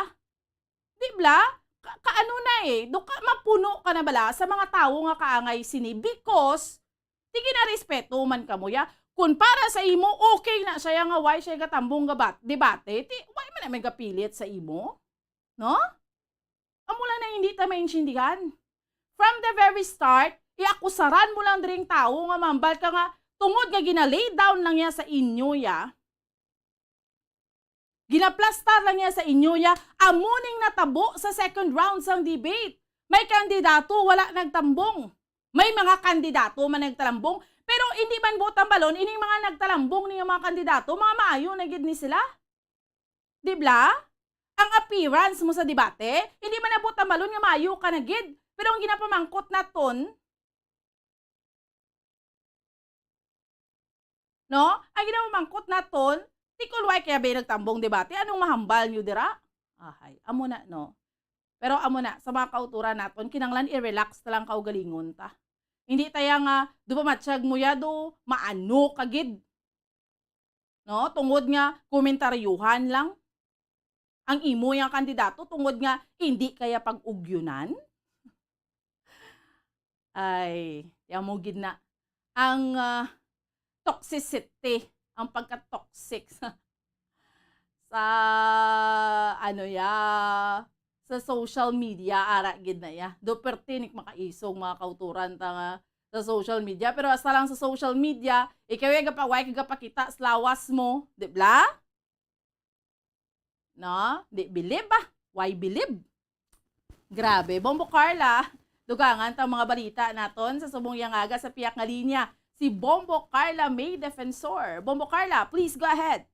Di bla? Ka, kaano na eh, do ka, mapuno ka na bala sa mga tawo nga kaangay sini because ti ginarespeto man kamo ya. Kun para sa imo, okay na siya nga why siya gatambong gabat, debate, ti why man na may gapilit sa imo? No? Amo lang na hindi ta maintindihan. From the very start, iakusaran mo lang diring tawo nga mambal ka nga tungod nga gina-lay down lang niya sa inyo ya, ginaplastar lang niya sa inyo ya, amo ning natabo sa second round sang debate. May kandidato wala nagtambong. May mga kandidato man nagtalambong, pero hindi man buot hambalon ining mga nagtalambong ni nga mga kandidato, mga maayo na gid ni sila. Di bla? Ang appearance mo sa debate, hindi man na buot hambalon nga maayo ka na gid. Pero ang ginapamangkot naton, no? Ang ginapamangkot naton, ti kun why kaya ba nagtambong debate? Anong mahambal nyo dira? Ahay, amo na, no? Pero amo na, sa mga kauturan naton, kinanglan i-relax na lang kaugalingon ta. Hindi taya nga, do pa matsyag mo ya, do maano ka gid. No? Tungod nga komentaryuhan lang ang imo yang kandidato, tungod nga hindi kaya pag-ugyunan? Ay, amo gid na ang, ah, toxicity, ang pagka-toxic sa, sa, ano ya, sa social media, ara gid na ya. Do perti nik makaisog mga kauturan ta nga sa social media, pero hasta lang sa social media, ikaw ya gapa-, way ka gapakita sa lawas mo, di bla? No? Di bilib, ah. Why bilib? Grabe. Bombo Carla, dugangan ta ang mga balita naton sa subong yang aga sa piyak nga linya. Si Bombo Carla May Defensor. Bombo Carla, please go ahead.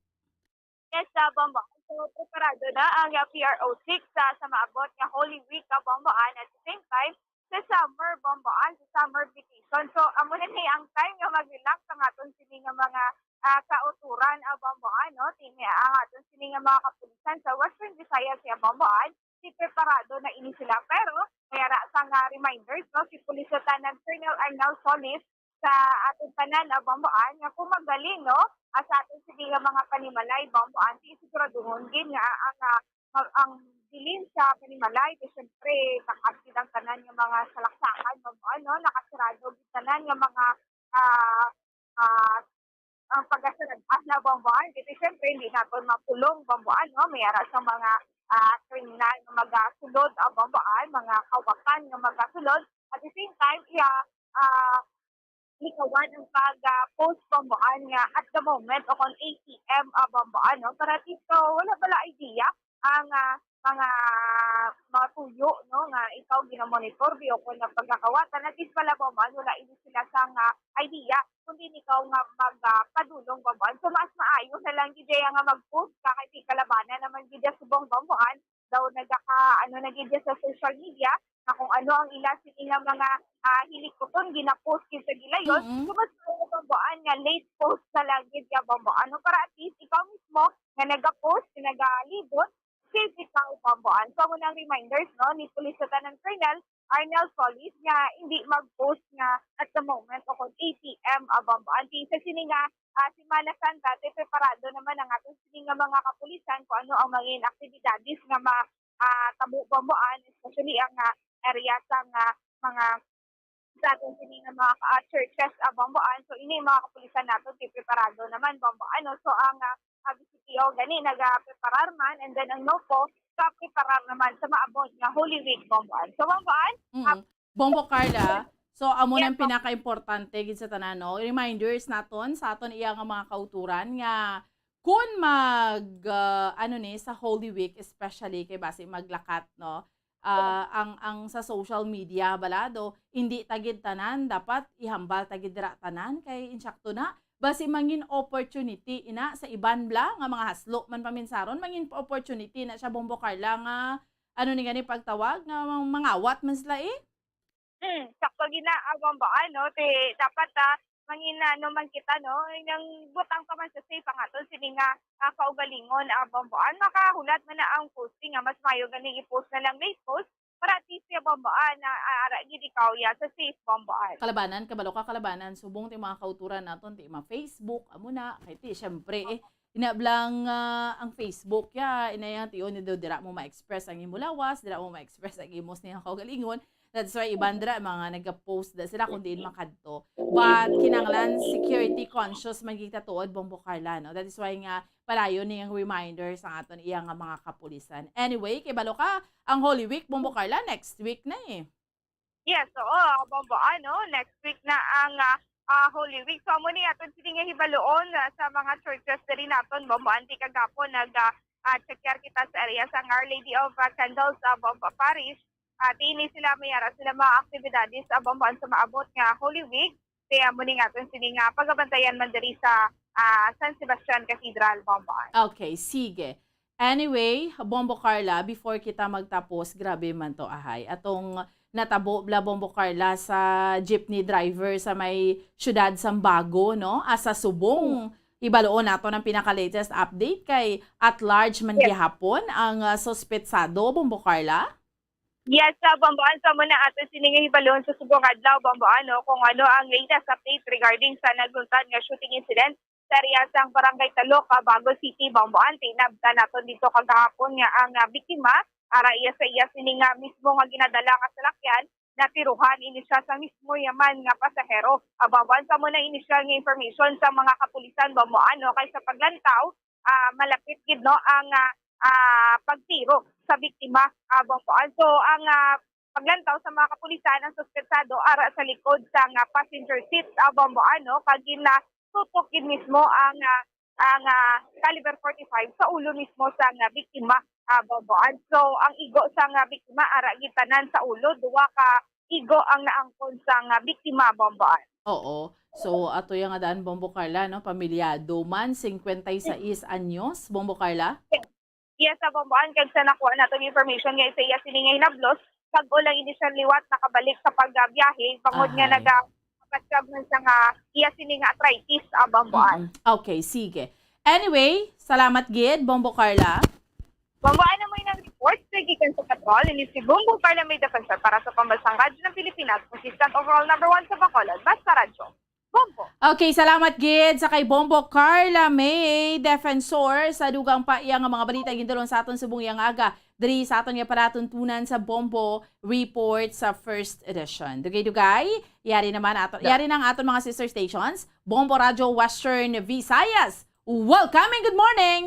Yes, ah, Bombo. So, preparado na ang, ah, P R O six, ah, sa maabot nga Holy Week, ah, Bombo, and at the same time, sa summer, Bombo, ah, sa summer vacation. So, amo na ni ang time nga mag-relax ang aton sini nga mga, ah, kauturan, ah, Bombo, ah, no? Tini ang aton sini nga mga kapulisan sa Western Visayas, ah, Bombo, ah, si preparado na ini sila. Pero, may ara sang, ah, reminders, no? Si Police Lieutenant Colonel Arnel Solis sa aton tanan, ah, Bombo, ah, nga kung magaling, no? Ah, sa aton sini nga mga panimalay, Bombo, ah, ti siguraduhon gid nga ang, ah, ang, ang bilin sa panimalay, ti syempre, takas gid ang tanan nga mga salaksakan, Bombo, ah, no? Nakasarado gid tanan nga mga, ah, ah, ang pagkasarad-an na, Bombo, ah, ti syempre, hindi naton mapulong, Bombo, ah, no? May ara sa mga, ah, kriminal nga magasulod, ah, Bombo, ah, mga kawatan nga magasulod. At the same time, iya, ah, likawan ang pag, ah, post, Bombo, ah, nga at the moment o kung A T M, ah, Bombo, ah, no? Para at least, so, wala bala idea ang, ah, mga, mga tuyo, no, nga ikaw ginamonitor, bi, o kung nagpagkakawatan, at least pala, Bombo, ah, wala ini sila sang, ah, idea, kundi ikaw nga mag, ah, padulong, Bombo, ah. So, mas maayo na lang gid ya nga mag-post ka, kay di kalabanan naman gid ya subong, Bombo, ah, daw nagaka-, ano na gid ya sa social media, na kung ano ang ila sini nga mga, ah, hilikuton, gina-post gid sa gilayon. Mm-mm. So, mas maayo, Bombo, ah, nga late post na lang gid ya, Bombo, ah, no, para at least ikaw mismo nga naga-post, nga nagalibot, safe ikaw, Bombo, ah. So, amo nang reminders, no, ni Police Lieutenant Colonel Arnel Solis nga hindi mag-post nga at the moment o kung A T M, ah, Bombo, ah. Ti sa sini nga, ah, Semana Santa, ti preparado naman ang aton sini nga mga kapulisan kung ano ang mga aktibidades nga ma-, ah, tabo, Bombo, ah, especially ang, ah, area sa nga mga sa aton sini nga mga, ah, churches, ah, Bombo, ah. So, ini mga kapulisan naton, ti preparado naman, Bombo, ah, no? So, ang, ah, ah, V C P O gani nagapreparar man, and then ang NOPO, kapreparar naman sa maabot nga Holy Week, Bombo, ah. So, Bombo, ah, Mm. ah, Bombo Carla, so amo Yes, nang po. pinakaimportante gid sa tanan, no? Reminders naton sa aton iya nga mga kauturan nga kun mag, ah, ano ni, sa Holy Week especially, kay basi maglakat, no? ah, ang, ang sa social media bala do, hindi ta gid tanan dapat ihambal ta gid dira tanan kay insakto na basi mangin opportunity ina sa iban bala nga mga haslo man paminsaron, mangin opportunity na siya, Bombo Carla, nga ano ni gani pagtawag nga mang-, mangawat man sila eh. Hmm, sakto gid na, ah, Bombo, ano, ti dapat, ah, mangin-, ano man kita, no, nang butang pa man sa safe ang aton sini nga, ah, kaugalingon, ah, Bombo. An makahulat man na ang posting nga mas mayo ganing i-post na lang late post para at least ya, Bombo, ah, na, ah, ara gid ikaw ya sa safe, Bombo, an. Kalabanan, kabalo ka, kalabanan, subong ti mga kauturan naton, ti ma-Facebook, amo na, kay ti, syempre, eh, ina bala nga ang Facebook ya, ina yang tion ni do, dira mo ma-express ang imo lawas, dira mo ma-express ang imo sini nga kaugalingon. That's why iban dira mga nagapost da sila kung diin makadto. But kinahanglan security conscious man kita tuod, Bombo Carla, no? That is why nga padayon ni ang reminder sa aton iya nga mga kapulisan. Anyway, kay balo ka, ang Holy Week, Bombo Carla, next week na eh. Yes, oo, Bombo, ano, next week na ang, ah, ah, Holy Week. So, amo ni aton sini nga hibaluon, ah, sa mga churches diri naton, Bombo, anti kagapon nag, ah, ah, check kita sa area sang Our Lady of, ah, Candles, ah, Bombo Parish. Ah, ti ini sila may ara sila mga aktibidades, ah, Bombo, an sa maabot nga Holy Week. Kaya amo ni nga aton sini nga pagabantayan man diri sa, ah, San Sebastian Cathedral, Bombo. Okay, sige. Anyway, Bombo Carla, before kita magtapos, grabe man to, ahay. Atong natabo bala, Bombo Carla, sa jeepney driver sa may siyudad sang Bago, no? Ah, sa Subong. Ibaluon naton ang pinaka-latest update kay at large man Yes. gihapon ang, ah, suspetsado, Bombo Carla. Yes, sa Bombo, an sa muna ato sini nga hibaluon sa subong adlaw, Bombo, ano, kung ano ang latest update regarding sa nagluntad nga shooting incident sa area sang Barangay Talok, ah, Bago City, Bombo, an tinabtan naton dito kagahapon nga ang, ah, biktima, ara iya sa iya sini nga mismo nga ginadala nga salakyan, natiruhan ini siya sa mismo yaman nga pasahero. Ah, Bombo, an sa muna initial nga information sa mga kapulisan, Bombo, ano, kay sa paglantaw, ah, malapit gid, no, ang, ah, ah, pagtiro sa biktima, ah, Bombo. So, ang, ah, paglantaw sa mga kapulisan, ang suspetsado ara sa likod sang, ah, passenger seat, ah, Bombo, ano, kag ginatutok gid mismo ang, ah, ang, ah, caliber forty-five sa ulo mismo sang, ah, biktima, ah, Bombo. So, ang igo sang, ah, biktima ara gid tanan sa ulo, duha ka igo ang naangkon sang, ah, biktima, Bombo. Oo. So, ato yang nga daan, Bombo Carla, no? Pamilyado man, cincuenta y seis anyos, Bombo Carla? Yes, sa Bombo, an kag sa nakuha naton information nga isa iya sini nga hinablos, bag-o lang ini siya liwat nakabalik sa pagbiyahe, bangod nga Ahay. naga-, nagapasyag man siya nga iya sini nga arthritis, ah, Bombo, an. Mm-mm. Okay, sige. Anyway, salamat gid, Bombo Carla. Bombo, ano mo yung report? Sa gikan sa Patrol, ini si Bombo Carla May Defensor para sa Pambansang Radyo ng Pilipinas, consistent overall number one sa Bacolod. Basta Radyo. Bombo. Okay, salamat gid sa kay Bombo Carla May Defensor sa dugang pa iya nga mga balita gindulong sa aton subong yang aga diri sa aton nga palatuntunan sa Bombo Report sa first edition. Dugay-dugay, yari naman aton, Da- yari na ang aton mga sister stations, Bombo Radyo Western Visayas. Welcome and good morning!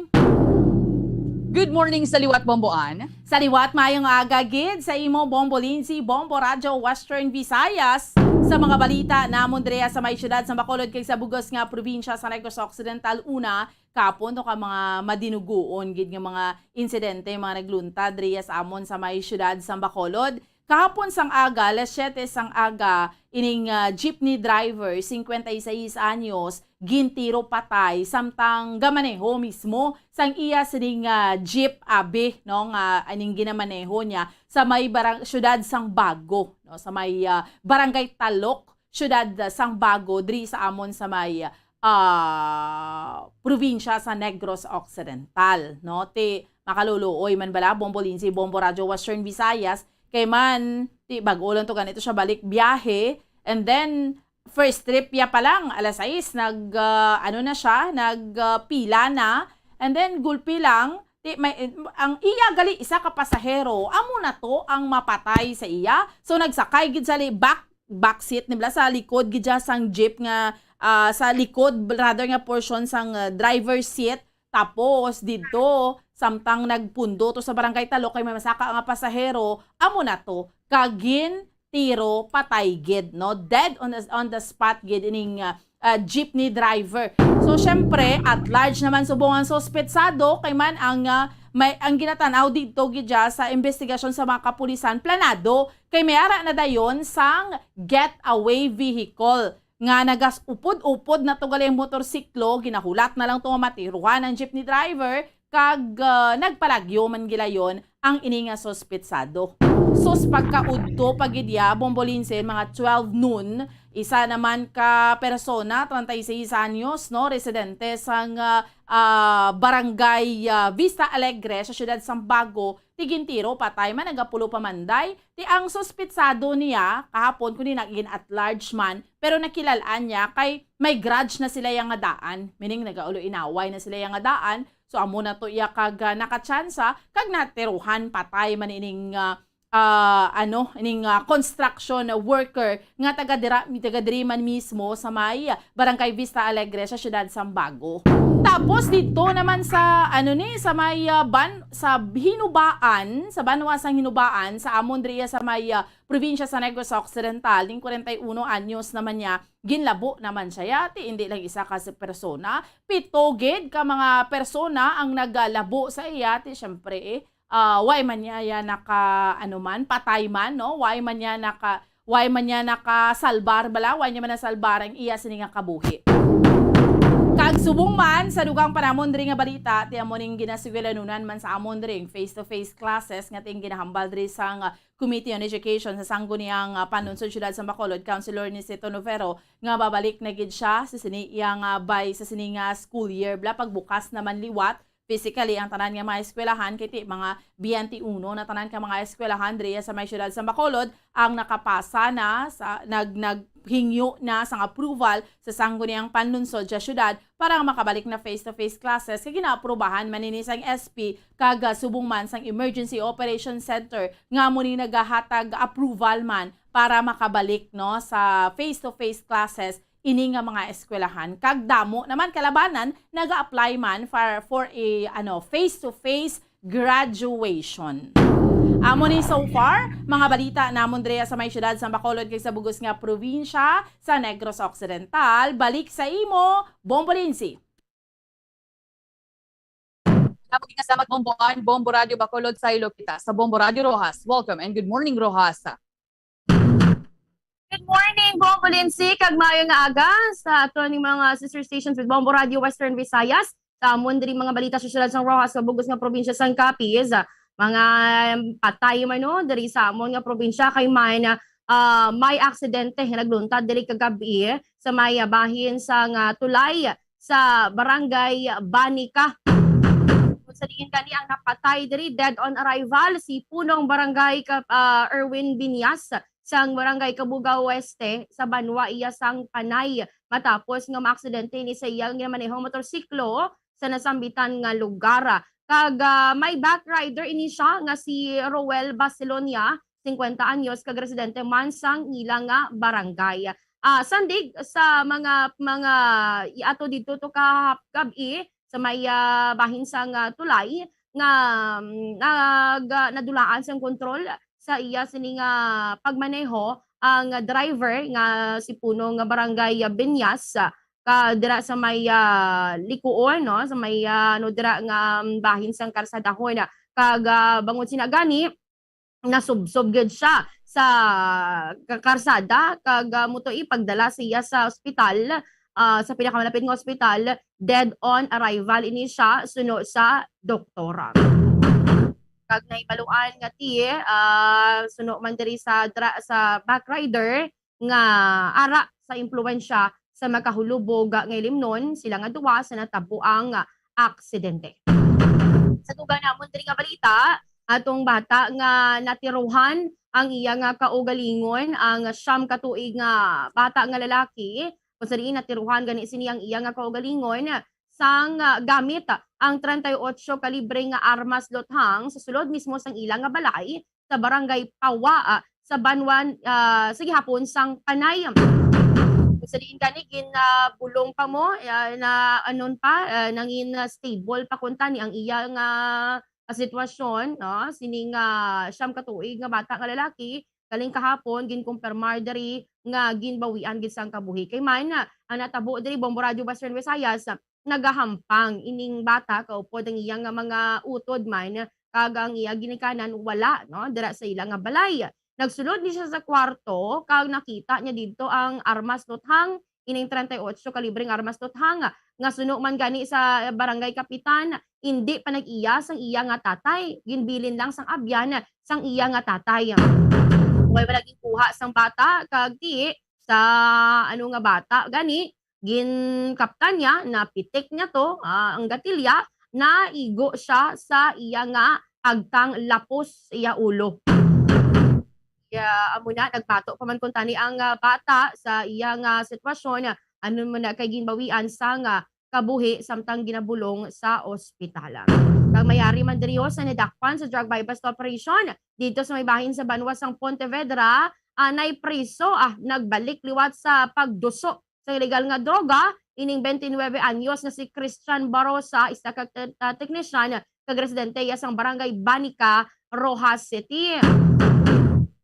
Good morning sa liwat, Bombo Ann. Sa liwat, maayong aga gid sa imo, Bombo Lindsay, Bombo Radyo Western Visayas. Sa mga balita namon diri sa may siyudad sa Bacolod kag sa bug-os nga probinsya sa Negros Occidental, una, kapon to ka mga madinuguon gid nga mga insidente, mga nagluntad diri sa amon sa may siyudad sa Bacolod. Kahapon sang aga, alas siyete sang aga, ining, ah, jeepney driver, cincuenta y seis anyos, gintiro patay samtang gamaneho mismo sang iya sining, ah, jeep abi, no, nga ining ginamaneho niya sa may barang-, siyudad sang Bago, no, sa may, ah, Barangay Talok, siyudad sang Bago, diri sa amon sa may, ah, probinsya sa Negros Occidental, no? Ti makaluluoy man bala, Bombo Lindsay, Bombo Radyo Western Visayas, kay man, ti bag-o lang to ganito siya balik biyahe, and then, first trip ya pa lang, alas sais, nag, ah, ano na siya, nag, ah, pila na, and then, gulpi lang, ti may, ang iya gali, isa ka pasahero, amo na to ang mapatay sa iya. So, nagsakay gid sa li-, back back seat ni bala, sa likod gid siya sang jeep nga, ah, sa likod, rather nga portion sang, ah, driver seat. Tapos didto, samtang nagpundo to sa Barangay Talok kay may masaka nga pasahero, amo na to, kag gintiro patay gid, no? Dead on the, on the spot gid ining, ah, ah, jeepney driver. So, syempre, at large naman subong ang suspetsado kay man ang, ah, May, ang ginatanaw didto gid dya sa investigasyon sa mga kapulisan, planado kay may ara na dayon sang getaway vehicle nga nagasupod-upod na to gali ang motorsiklo, ginahulat na lang to nga matiruhan ang jeepney driver, kag, ah, nagpalagyo man gilayon ang ini nga suspetsado. Sus, pagkaudto pa gid ya, Bombolinse, mga twelve noon, isa naman ka persona, treinta y seis anyos, no, residente sang, ah, ah, barangay, ah, Vista Alegre sa siyudad sang Bago, ti gintiro, patay man, nagapulo pa man day. Ti ang suspetsado niya kahapon, kundi nagin at large man, pero nakilalaan niya kay may grudge na sila yang nga daan, meaning nagaulo inaway na sila yang nga daan. So amo na to iya kag, ah, nakatsansa kag natiruhan, patay man ining, ah, ah, ano, ining, ah, construction worker nga taga dira, taga diri man mismo sa may, ah, Barangay Vista Alegre sa siyudad sang Bago. Tapos dito naman sa, ano ni, sa may, ah, ban-, sa Hinubaan, sa banwa sang Hinubaan, sa amon diriya sa may, ah, probinsya sa Negros Occidental, ning kwarenta y uno anyos naman niya, ginlabo naman siya. Ti hindi lang isa ka s-, persona, pito gid ka mga persona ang nagalabo sa iya. Ti syempre, eh, ah, why man niya ya naka, ano man, patay man, no? Why man niya naka, why man niya nakasalbar bala? Why niya man nasalbar ang iya sini nga kabuhi? Kag subong man sa dugang pa namon diri nga balita, ti amo ning ginasugyanunan man sa amon diri ang face-to-face classes nga ting ginahambal diri sang, ah, Committee on Education sa Sangguniang, ah, Panlungsod Siyudad sa Bacolod, Councilor Nicito Novero, nga babalik na gid siya sa sini iya nga bay sa sini nga school year bala, pagbukas naman liwat physically ang tanan nga mga eskwelahan, kay ti mga biyente uno na tanan ka mga eskwelahan diriya sa may siyudad sa Bacolod ang nakapasa na sa, nag-, naghingyo na sang approval sa Sangguniang Panlungsod sa siyudad para nga makabalik na face-to-face classes, kay ginaaprubahan man ini sang S P kag, ah, subong man sang Emergency Operations Center nga amo ni nagahatag approval man para makabalik, no, sa face-to-face classes ini nga mga eskwelahan. Kag damo naman kalabanan naga-apply man for, for a, ano, face-to-face graduation. Amo ni so far, mga balita namon diri sa may siyudad sa Bacolod kag sa bug-os nga probinsya sa Negros Occidental. Balik sa imo, Bombo Lindsay. Salamat, salamat, Bombo Ann, Bombo Radio Bacolod, sa Ilokita, sa Bombo Radio Roxas. Welcome and good morning, Roxas. Good morning, Bombo Lindsay, kag maayong aga sa aton mga sister stations with Bombo Radio Western Visayas. Sa amon diri mga balita sa siyudad sang Roxas, sa bug-os nga probinsya sang Capiz, mga patay man, no, diri sa amon nga probinsya kay man, ah, may aksidente nga nagluntad diri kagab-i sa may, ah, bahin sang, ah, tulay sa Barangay Banica. Kung sa diin gani ang napatay diri, dead on arrival, si punong barangay ka, ah, Erwin Binyas sang Barangay Cabugao Oeste sa banwa iya sang Panay, matapos nga maaksidente ini sa iya nga ginamaneho motorsiklo sa nasambitan nga lugar. Kag, ah, may back rider ini siya nga si Roel Basilonia, singkwenta anyos, kag residente man sang ila nga barangay. Ah, sandig sa mga, mga iato didto to ka gab-i sa may, ah, bahin sang, ah, tulay nga, mm, nag-, ah, nadulaan sang kontrol sa iya sini nga pagmaneho ang driver nga si punong barangay Binyas, ah, ka dira sa may, ah, likuon, no, sa may, ah, ano, dira nga, mm, bahin sang karsadahon. Kag, ah, bangod sina gani, nasubsob gyud siya sa ka-, karsada kag, ah, amo to ipagdala siya sa ospital, ah, sa pinakamalapit nga ospital, dead on arrival ini siya suno sa doktor. Kag nahibaluan nga ti, ah, suno man diri sa dra-, sa back rider nga ara sa impluwensya sa makahulubog nga ilimnon sila nga duwa sa natabo ang aksidente. Sa dugang namon diri nga balita, atong bata nga natiruhan ang iya nga kaugalingon, ang siyam ka tuig nga bata nga lalaki, kung sa diin natiruhan gani sini ang iya nga kaugalingon sang, ah, gamit ang treinta y ocho kalibre nga armas luthang sa sulod mismo sang ila nga balay sa Barangay Pawa, ah, sa banwa, ah, sa gihapon sang Panay. Kung sa diin gani gin, ah, bulong pa mo, ah, na anon pa, ah, nangin, ah, stable pa kuntani ang iya nga, ah, sitwasyon, no? Sining, ah, siyam ka tuig nga bata nga lalaki, galing kahapon, ginkumpirmar diri nga ginbawian gid sang kabuhi. Kay man, ah, ang natabo diri, Bombo Radyo Western Visayas, ah, nagahampang ining bata, kaupod ang iya nga mga utod man, kag ang iya ginikanan wala, no, dira sa ila nga balay. Nagsulod ni siya sa kwarto kag nakita niya didto ang armas luthang, ining treinta y ocho kalibreng armas luthang, nga suno man gani sa barangay kapitan, indi pa nag-iya sang iya nga tatay. Ginbilin lang sang abyan sang iya nga tatay. Way wala ginkuha sang bata, kag ti sa ano nga bata gani, ginkaptan niya, napitik niya to, ah, ang gatilya, naigo siya sa iya nga agtang lapos sa iya ulo. Kaya amo na, nagbato pa man kuntani ang, ah, bata sa iya nga sitwasyon, ano man na kay ginbawian sa nga kabuhi samtang ginabulong sa ospital. Kag may ari man diri sa nadakpan sa drug buy-bust operation dito sa may bahin sa banwa sang Pontevedra, ah, nay priso, ah, nagbalik liwat sa pagduso sa illegal nga droga ining twenty-nine anyos nga si Christian Barosa, isa ka te-, ah, technician kag residente iya sang barangay Banica, Roxas City.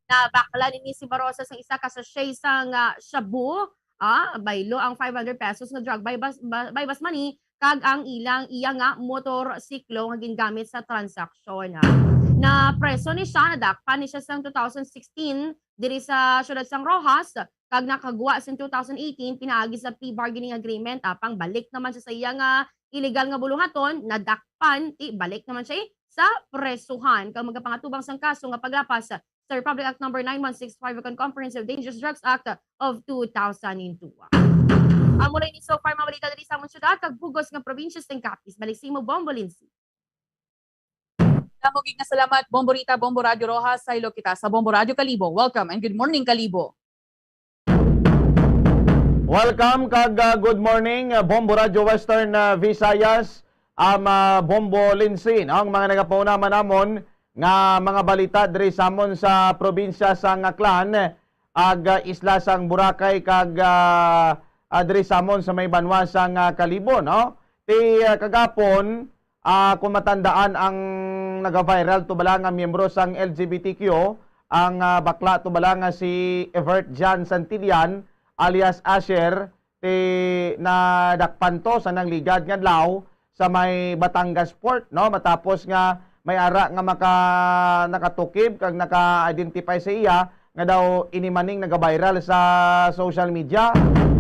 Nabaklan ini si Barosa sang isa ka sachet sang, ah, shabu, ah, baylo ang five hundred pesos nga drug buy-bust, ba-, buy-bust money, kag ang ilang iya nga motorsiklo nga gingamit sa transaksyon. Napreso ni siya, nadakpan ni siya sang two thousand sixteen diri sa siyudad sang Roxas, kag nakagwa sang two thousand eighteen pinaagi sa plea bargaining agreement, apang balik naman siya sa iya nga illegal nga buluhaton, nadakpan, ti balik naman siya sa presuhan, kag magapangatubang sang kaso nga paglapas sa Republic Act Number nine one six five, kon Comprehensive Dangerous Drugs Act of two thousand and two. Amo na ini so far mga balita diri sa amon syudad kag bugos nga probinsya sang Capiz. Balik sa imo, Bombo Lindsay. Damo gid nga salamat, Bombo Rita, Bombo Radyo Roxas. Saylo kita sa Bombo Radyo Kalibo. Welcome and good morning, Kalibo. Welcome kag, ah, good morning, ah, Bombo Radyo Western, ah, Visayas, am, ah, Bombo Lindsay, no? Ang mga nagapauna man namon nga mga balita diri sa amon sa probinsya sang Aklan, ag, ah, isla sang Boracay, kag, ah, ah, diri sa amon sa may banwa sang, ah, Kalibo, no? Ti, ah, kagapon, ah, kung matandaan ang naga-viral to bala nga miyembro sang L G B T Q, ang, ah, bakla to bala nga si Evert Jan Santillan alias Asher, ti nadakpan to sa nangligad nga adlaw sa may Batangas Port, no? Matapos nga may ara nga maka-, nakatukib kag naka-identify sa iya nga daw ini maning naga-viral sa social media.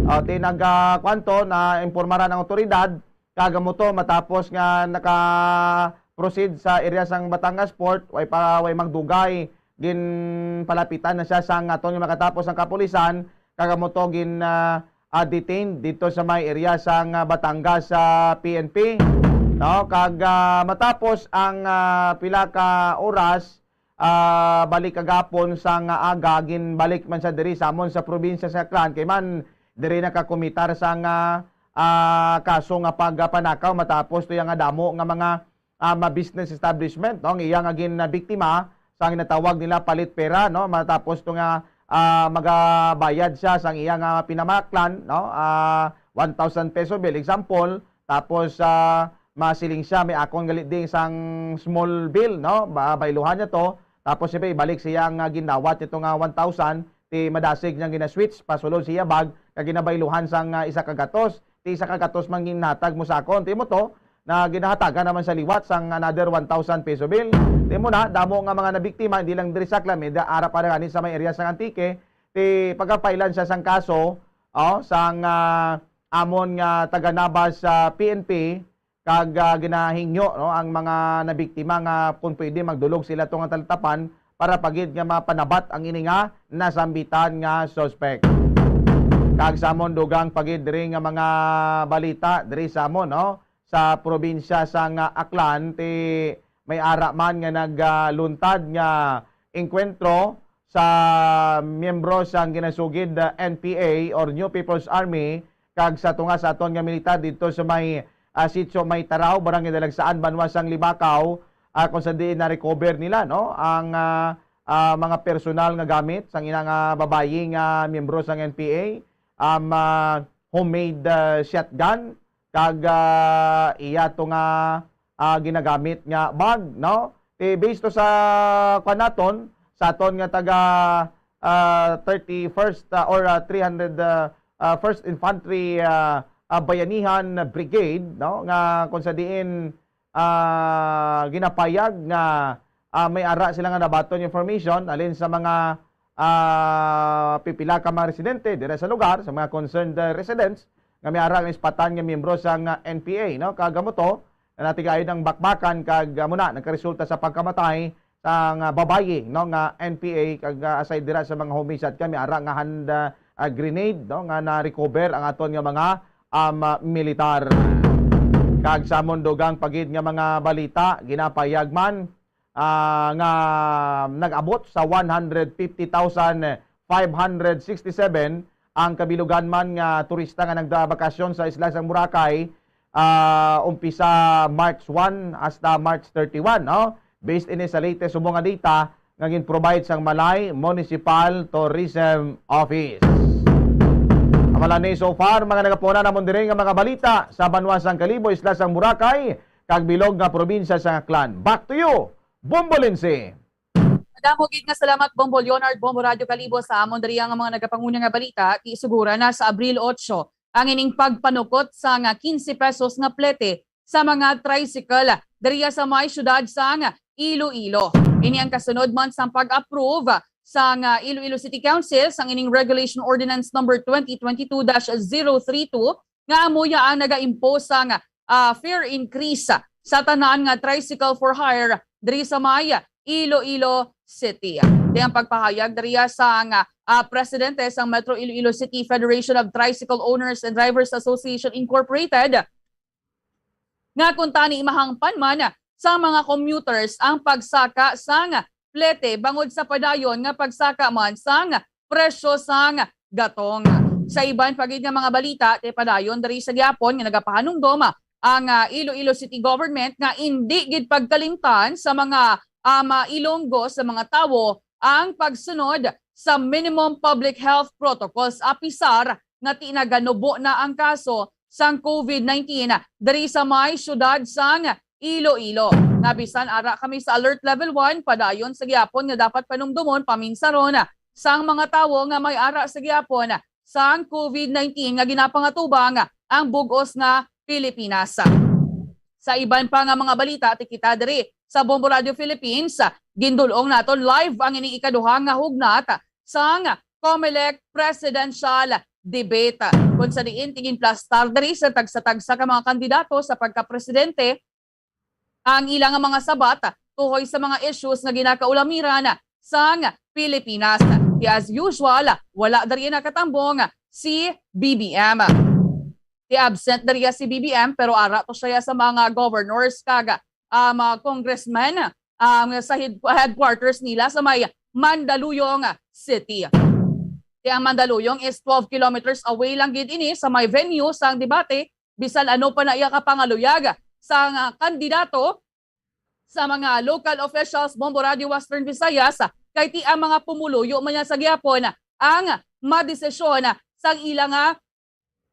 Ah, ti nag, ah, kwanto, na impormaran ang otoridad, kag amo to matapos nga naka-proceed sa area sang Batangas Port, way pa, way magdugay, ginpalapitan na siya sang aton nga makatapos ang kapulisan, kag amo to gin, ah, ah, detained dito sa may area sang, ah, Batangas sa P N P, no? Kag, ah, matapos ang, ah, pila ka oras, ah, balik kagapon sang aga, ginbalik man siya diri sa amon sa probinsya sa Aklan, kay man diri nakakomitar sang, ah, ah, kaso nga pagpanakaw matapos to iya nga damo nga mga, ah, mga business establishment, no, ang iya nga ginbiktima sa ginatawag nila palit pera, no, matapos to nga, ah, magabayad siya sang iya nga pinamaklan, no, ah, one thousand peso bill, example, tapos, ah, masiling siya, may akon gali ding sang small bill, no? Ba-, bayluhan niya to. Tapos, siyempre, ibalik siya ang, ah, gindawat nito nga one thousand, ti madasig niya gina-switch, pasulod siya bag, kag ginabayluhan sang, ah, isa ka gatos. Ti isa ka gatos man ginhatag mo sa akon. Ti mo to, na ginahatagan naman sa liwat sang another one thousand peso bill. Ti mo na, damo nga mga nabiktima, hindi lang diri sa Aklan, may da-, ara pa gani sa may area sang Antique, ti pagkapailan siya sang kaso, oh, sang, ah, amon nga taga-Nabas sa P N P, kag, ah, ginahingyo, no, ang mga nabiktima nga kung pwede magdulog sila to nga taltapan para pa gid nga mapanabat ang ini nga nasambitan nga suspect. Kag sa amon dugang pa gid diri nga mga balita diri sa amon, no, sa probinsya sang Aklan, ti may ara man nga nagluntad nga engkwentro sa miyembro sang ginasugid, ah, N P A or New People's Army kag sa tunga sa aton nga militar dito sa may, ah, Sitio May Taraw, Barangay Dalagsaan, Banwa sang Libacao, ah, kung sa diin na-recover nila, no, ang, ah, ah, mga personal nga gamit sang ina nga babayi nga miyembro sang N P A, um, ah, homemade, ah, shotgun, kag, ah, iya to nga, ah, ginagamit nga bag, no? Ti based to sa kwan naton, sa aton nga taga, ah, thirty-first, ah, or, ah, three hundred, ah, ah, First Infantry, ah, ah, Bayanihan Brigade, no, nga kung sa diin, ah, ginapayag nga, ah, may ara sila nga nabaton information halin sa mga, ah, pipila ka mga residente dira sa lugar, sa mga concerned, ah, residents nga may ara nga ispatan nga miyembro sang, ah, N P A, no? Kag amo to, na natigayon ang bakbakan kag amo na nagkaresulta sa pagkamatay sang, ah, babayi, no, nga N P A kag, ah, aside dira sa mga homicide kami ara nga hand, ah, grenade, no, nga na-recover ang aton nga mga, um, ah, militar. Kag sa mundugang pa gid nga mga balita, ginapayag man, ah, nga nag-abot sa one hundred fifty thousand five hundred sixty-seven ang kabilugan man nga turista nga nagabakasyon sa isla sang Boracay, ah, umpisa March one hasta March thirty-one, no? Based ini sa latest subong nga data nga gin-provide sang Malay Municipal Tourism Office. Amo lang ni so far, mga nagapunan namon diri nga mga balita sa banwa sang Kalibo, isla sang Boracay, kag bilog nga probinsya sang Aklan. Back to you, Bombo Lindsay. Madamo gid nga salamat, Bombo Leonard, Bombo Radyo Kalibo, sa amon diri ang mga nagapanguna nga balita. Ti sugura na sa Abril otso ang ining pagpanukot sa nga quince pesos nga plete sa mga tricycle diriya sa may siyudad sang Iloilo. Ini ang kasunod man sang pag-approve sang, ah, Iloilo City Council sang ining Regulation Ordinance Number twenty twenty-two dash zero three two nga amo ya ang naga-impose sang, ah, fare increase sa tanan nga tricycle for hire diri sa may Iloilo City. Di ang pagpahayag diriya sang, ah, presidente sang Metro Iloilo City Federation of Tricycle Owners and Drivers Association Incorporated, nga kuntani mahangpan man sa mga commuters ang pagsaka sang plete bangod sa padayon nga pagsaka man sang presyo sang gatong. Sa iban pa gid nga mga balita, ti padayon diri sa gihapon nga nagapahanumdom ang, ah, Iloilo City Government nga indi gid pagkalimtan sa mga, ah, mga Ilonggo, sa mga tawo ang pagsunod sa minimum public health protocols, apisar nga ti naganubo na ang kaso sang COVID nineteen diri sa may siyudad sang Iloilo. Nga bisan ara kami sa alert level one, padayon sa gihapon nga dapat panumdumon paminsaron sang mga tawo nga may ara sa gihapon sang COVID nineteen nga ginapangatubang ang bug-os nga Pilipinas. Sa iban pa nga mga balita, ti kita diri sa Bombo Radio Philippines, gindul-ong naton live ang ining ikaduha nga hugnat sang Comelec presidential debate, kung sa diin ti ginplastar diri sa tagsa-tagsa ka mga kandidato sa pagkapresidente ang ila nga mga sabat tuhoy sa mga issues nga ginakaulamiran sang Pilipinas. Ti as usual, wala diri nakatambong si B B M. Ti absent diri si B B M, pero ara to siya sa mga governors kag, ah, mga congressmen, um, sa head-, headquarters nila sa may Mandaluyong City. Ti ang Mandaluyong is twelve kilometers away lang gid ini sa may venue sang debate, bisan ano pa na iya kapangaluyag sang, ah, kandidato sa mga local officials, Bombo Radio Western Visayas, kay ti ang mga pumuluyo man niya sa gihapon ang madesisyon sang ila nga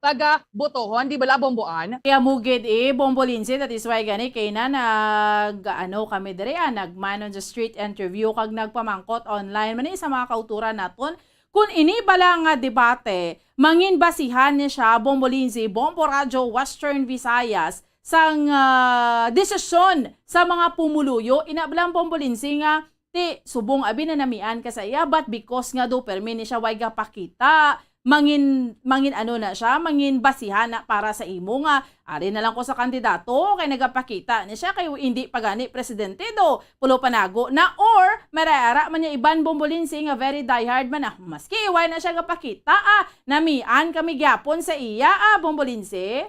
pagabotohon, di bala, Bomboan? Kaya mo gid, eh, Bombo Lindsay, that is why gani kay na nag, ano, kami diri, ah, nag-man on the street interview kag nagpamangkot online man, eh, sa mga kauturan naton. Kung ini bala nga debate, mangin basihan ni siya, Bombo Lindsay, Bombo Radyo Western Visayas, sang, ah, desisyon sa mga pumuluyo, ina bala, Bombo Lindsay, nga ti subong abi na namian ka sa iya, but because nga do permi ni siya way gapakita, mangin, mangin ano na siya, mangin basihan na para sa imo nga ari na lang ko sa kandidato kay nagapakita ni siya kay hindi pa gani presidente do, pulo panago na, or may ara man niya iban, Bombo Lindsay, nga very diehard man, ah, maski iway na siya gapakita, ah, namian kami gyapon sa iya, ah, Bombo Lindsay.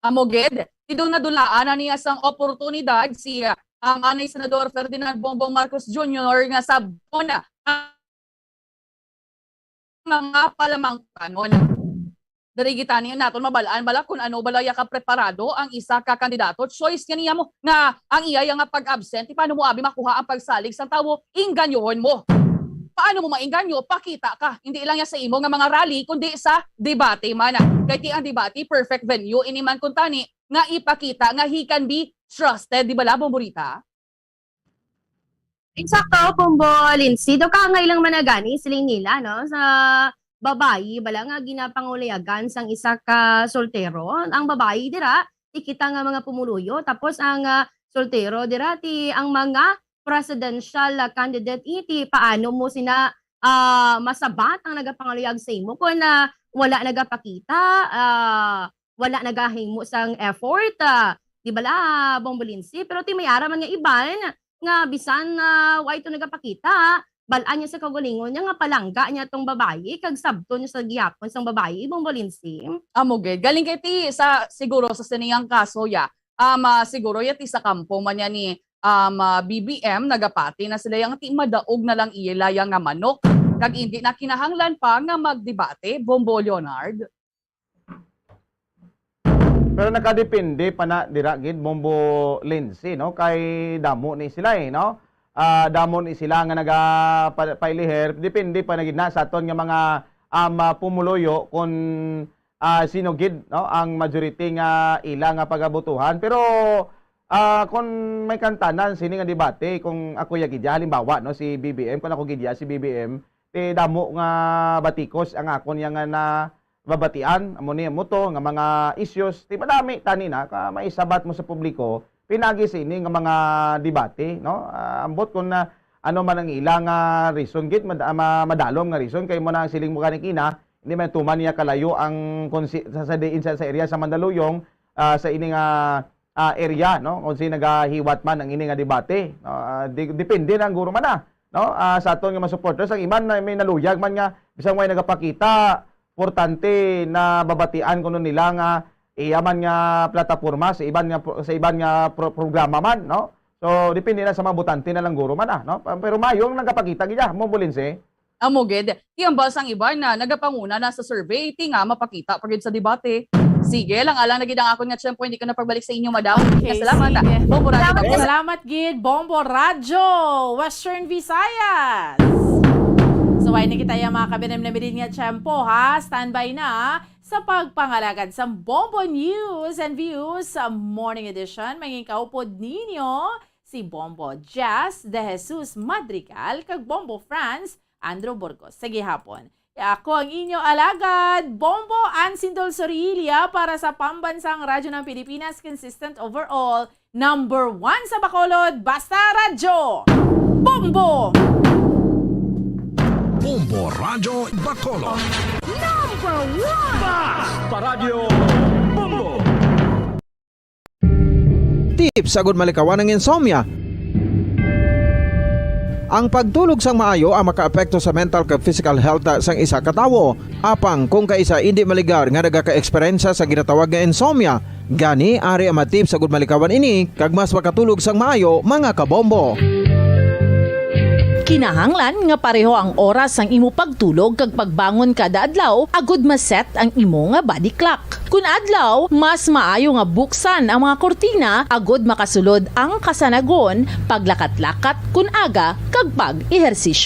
Amo gid, ti do nadulaan na niya sang oportunidad si, ah, ang anay Senador Ferdinand Bongbong Marcos Junior nga sabton ang mga palamangkanon. Diri gid tani naton mabal-an bala kun ano bala ya kapreparado ang isa ka kandidato. Choice niya niya mo nga ang iya ya nga pag-absent, ti paano mo abi makuha ang pagsalig sang tawo? Inganyohon mo. Paano mo mainganyo? Pakita ka. Hindi lang ya sa imo nga mga rally, kundi sa debate man. Kay ti ang debate, perfect venue ini man kuntani nga ipakita nga he can be trusted, di bala, Bombo Rita? Insakto, Bombo Lindsay. Do kaangay lang man na gani, siling nila, no? Sa babayi bala nga ginapangulayagan sang isa ka soltero. Ang babayi dira, ti kita nga mga pumuluyo, tapos ang, ah, soltero dira, ti ang mga presidential, ah, candidate, iti paano mo sina, ah, masabat ang nagapanguluyag sa imo kung, ah, wala nagapakita, ah, wala nagahimo sang effort, ah, di bala, Bombo Lindsay? Pero ti may ara man nga iban nga bisan, ah, wa ito nagapakita, bal-an niya sa kaugalingon niya nga palangga niya tong babayi kag sabton niya sa gihapon sang babayi, Bombo Lindsay. Amo gid. Galing kay ti sa, siguro sa siniyang kaso, ya, um, ah, siguro ya ti sa kampo man niya ni, um, ah, B B M, nagapati na sila yang ti madaog na lang ila ya nga manok. Kag indi na kinahanglan pa nga magdebate, Bombo Leonard. Pero nakadepende pa na dira gid, Bombo Lindsay, no? Kay damo ni sila, eh, no? Ah, damo ni sila nga naga pa-, pailiher. Depende pa na gid na sa aton nga mga, um, ah, pumuluyo kung, ah, sino gid, no, ang majority nga ila nga pagabotohan. Pero, ah, kung may kantanan sini nga debate, kung ako ya gid ya, halimbawa, no, si B B M, kung ako gid ya si B B M, ti damo nga batikos ang akon ya nga na babatian, amo ni, amo to, nga mga issues, ti madami tani na, ka maisabat mo sa publiko, pinagi sa ini nga mga debate, no? Ah, ambot kung na, ano man ang ila nga reason, gid, mad-, ah, ma-, madalom nga reason, kay mo na ang siling mo kanikina, hindi man tuman niya kalayo ang konsi-, sa, sa diin sa, sa area sa Mandaluyong, ah, sa ini nga, ah, area, no? Kung sino nagahiwat man ang ini nga debate, no? Ah, di-, depende lang guro man na, no? Ah, sa aton nga mga supporters, ang iban na may naluyag man nga, bisan way nagapakita, importante na babatian kuno nila nga iya man nga plataporma sa iban nga pro-, sa iban nga pro-, programa man, no? So, depende na sa mga botante na lang guro man, ah, no? Pa-, pero mayo ang nagapakita gid, ah, mo, Bulinse. Amo gid, ti ambal sang iban na nagapanguna na sa survey, ti nga mapakita pa gid sa debate. Sige, lang alang na gid ang akon nga tiyempo, hindi ko na pagbalik sa inyo, madam. Okay, salamat, sige. Bombo Radyo. Salamat, salamat gid, Bombo Radyo, Western Visayas. So, ay na kita yung mga kabinemnemirin nga tiyempo, ha? Standby na sa pagpangalagad sa Bombo News and Views sa Morning Edition. Mangin kaupod ninyo si Bombo Jazz De Jesus Madrigal kag Bombo Franz Andrew Burgos. Sa gihapon, ako ang inyo alagad, Bombo Ansindol Sorilia para sa Pambansang Radyo ng Pilipinas, consistent overall, number one sa Bacolod, Basta Radyo, Bombo! Bombo Radyo Bacolod. Number one! Basta Radyo, Bombo! Tips agud malikawan ang insomnia. Ang pagtulog sang maayo ang makaapekto sa mental kag physical health sang isa ka tawo. Apang kung kaisa indi maligar nga nagaka-eksperyensya sa ginatawag nga insomnia, gani ari ang mga tips agud malikawan ini kag mas makatulog sang maayo, mga kabombo. Kinahanglan nga pareho ang oras sang imo pagtulog kag pagbangon kada adlaw agud ma-set ang imo nga body clock. Kun adlaw, mas maayo nga buksan ang mga kurtina agud makasulod ang kasanagon, paglakat-lakat kun aga, kag pag-ehersisyo.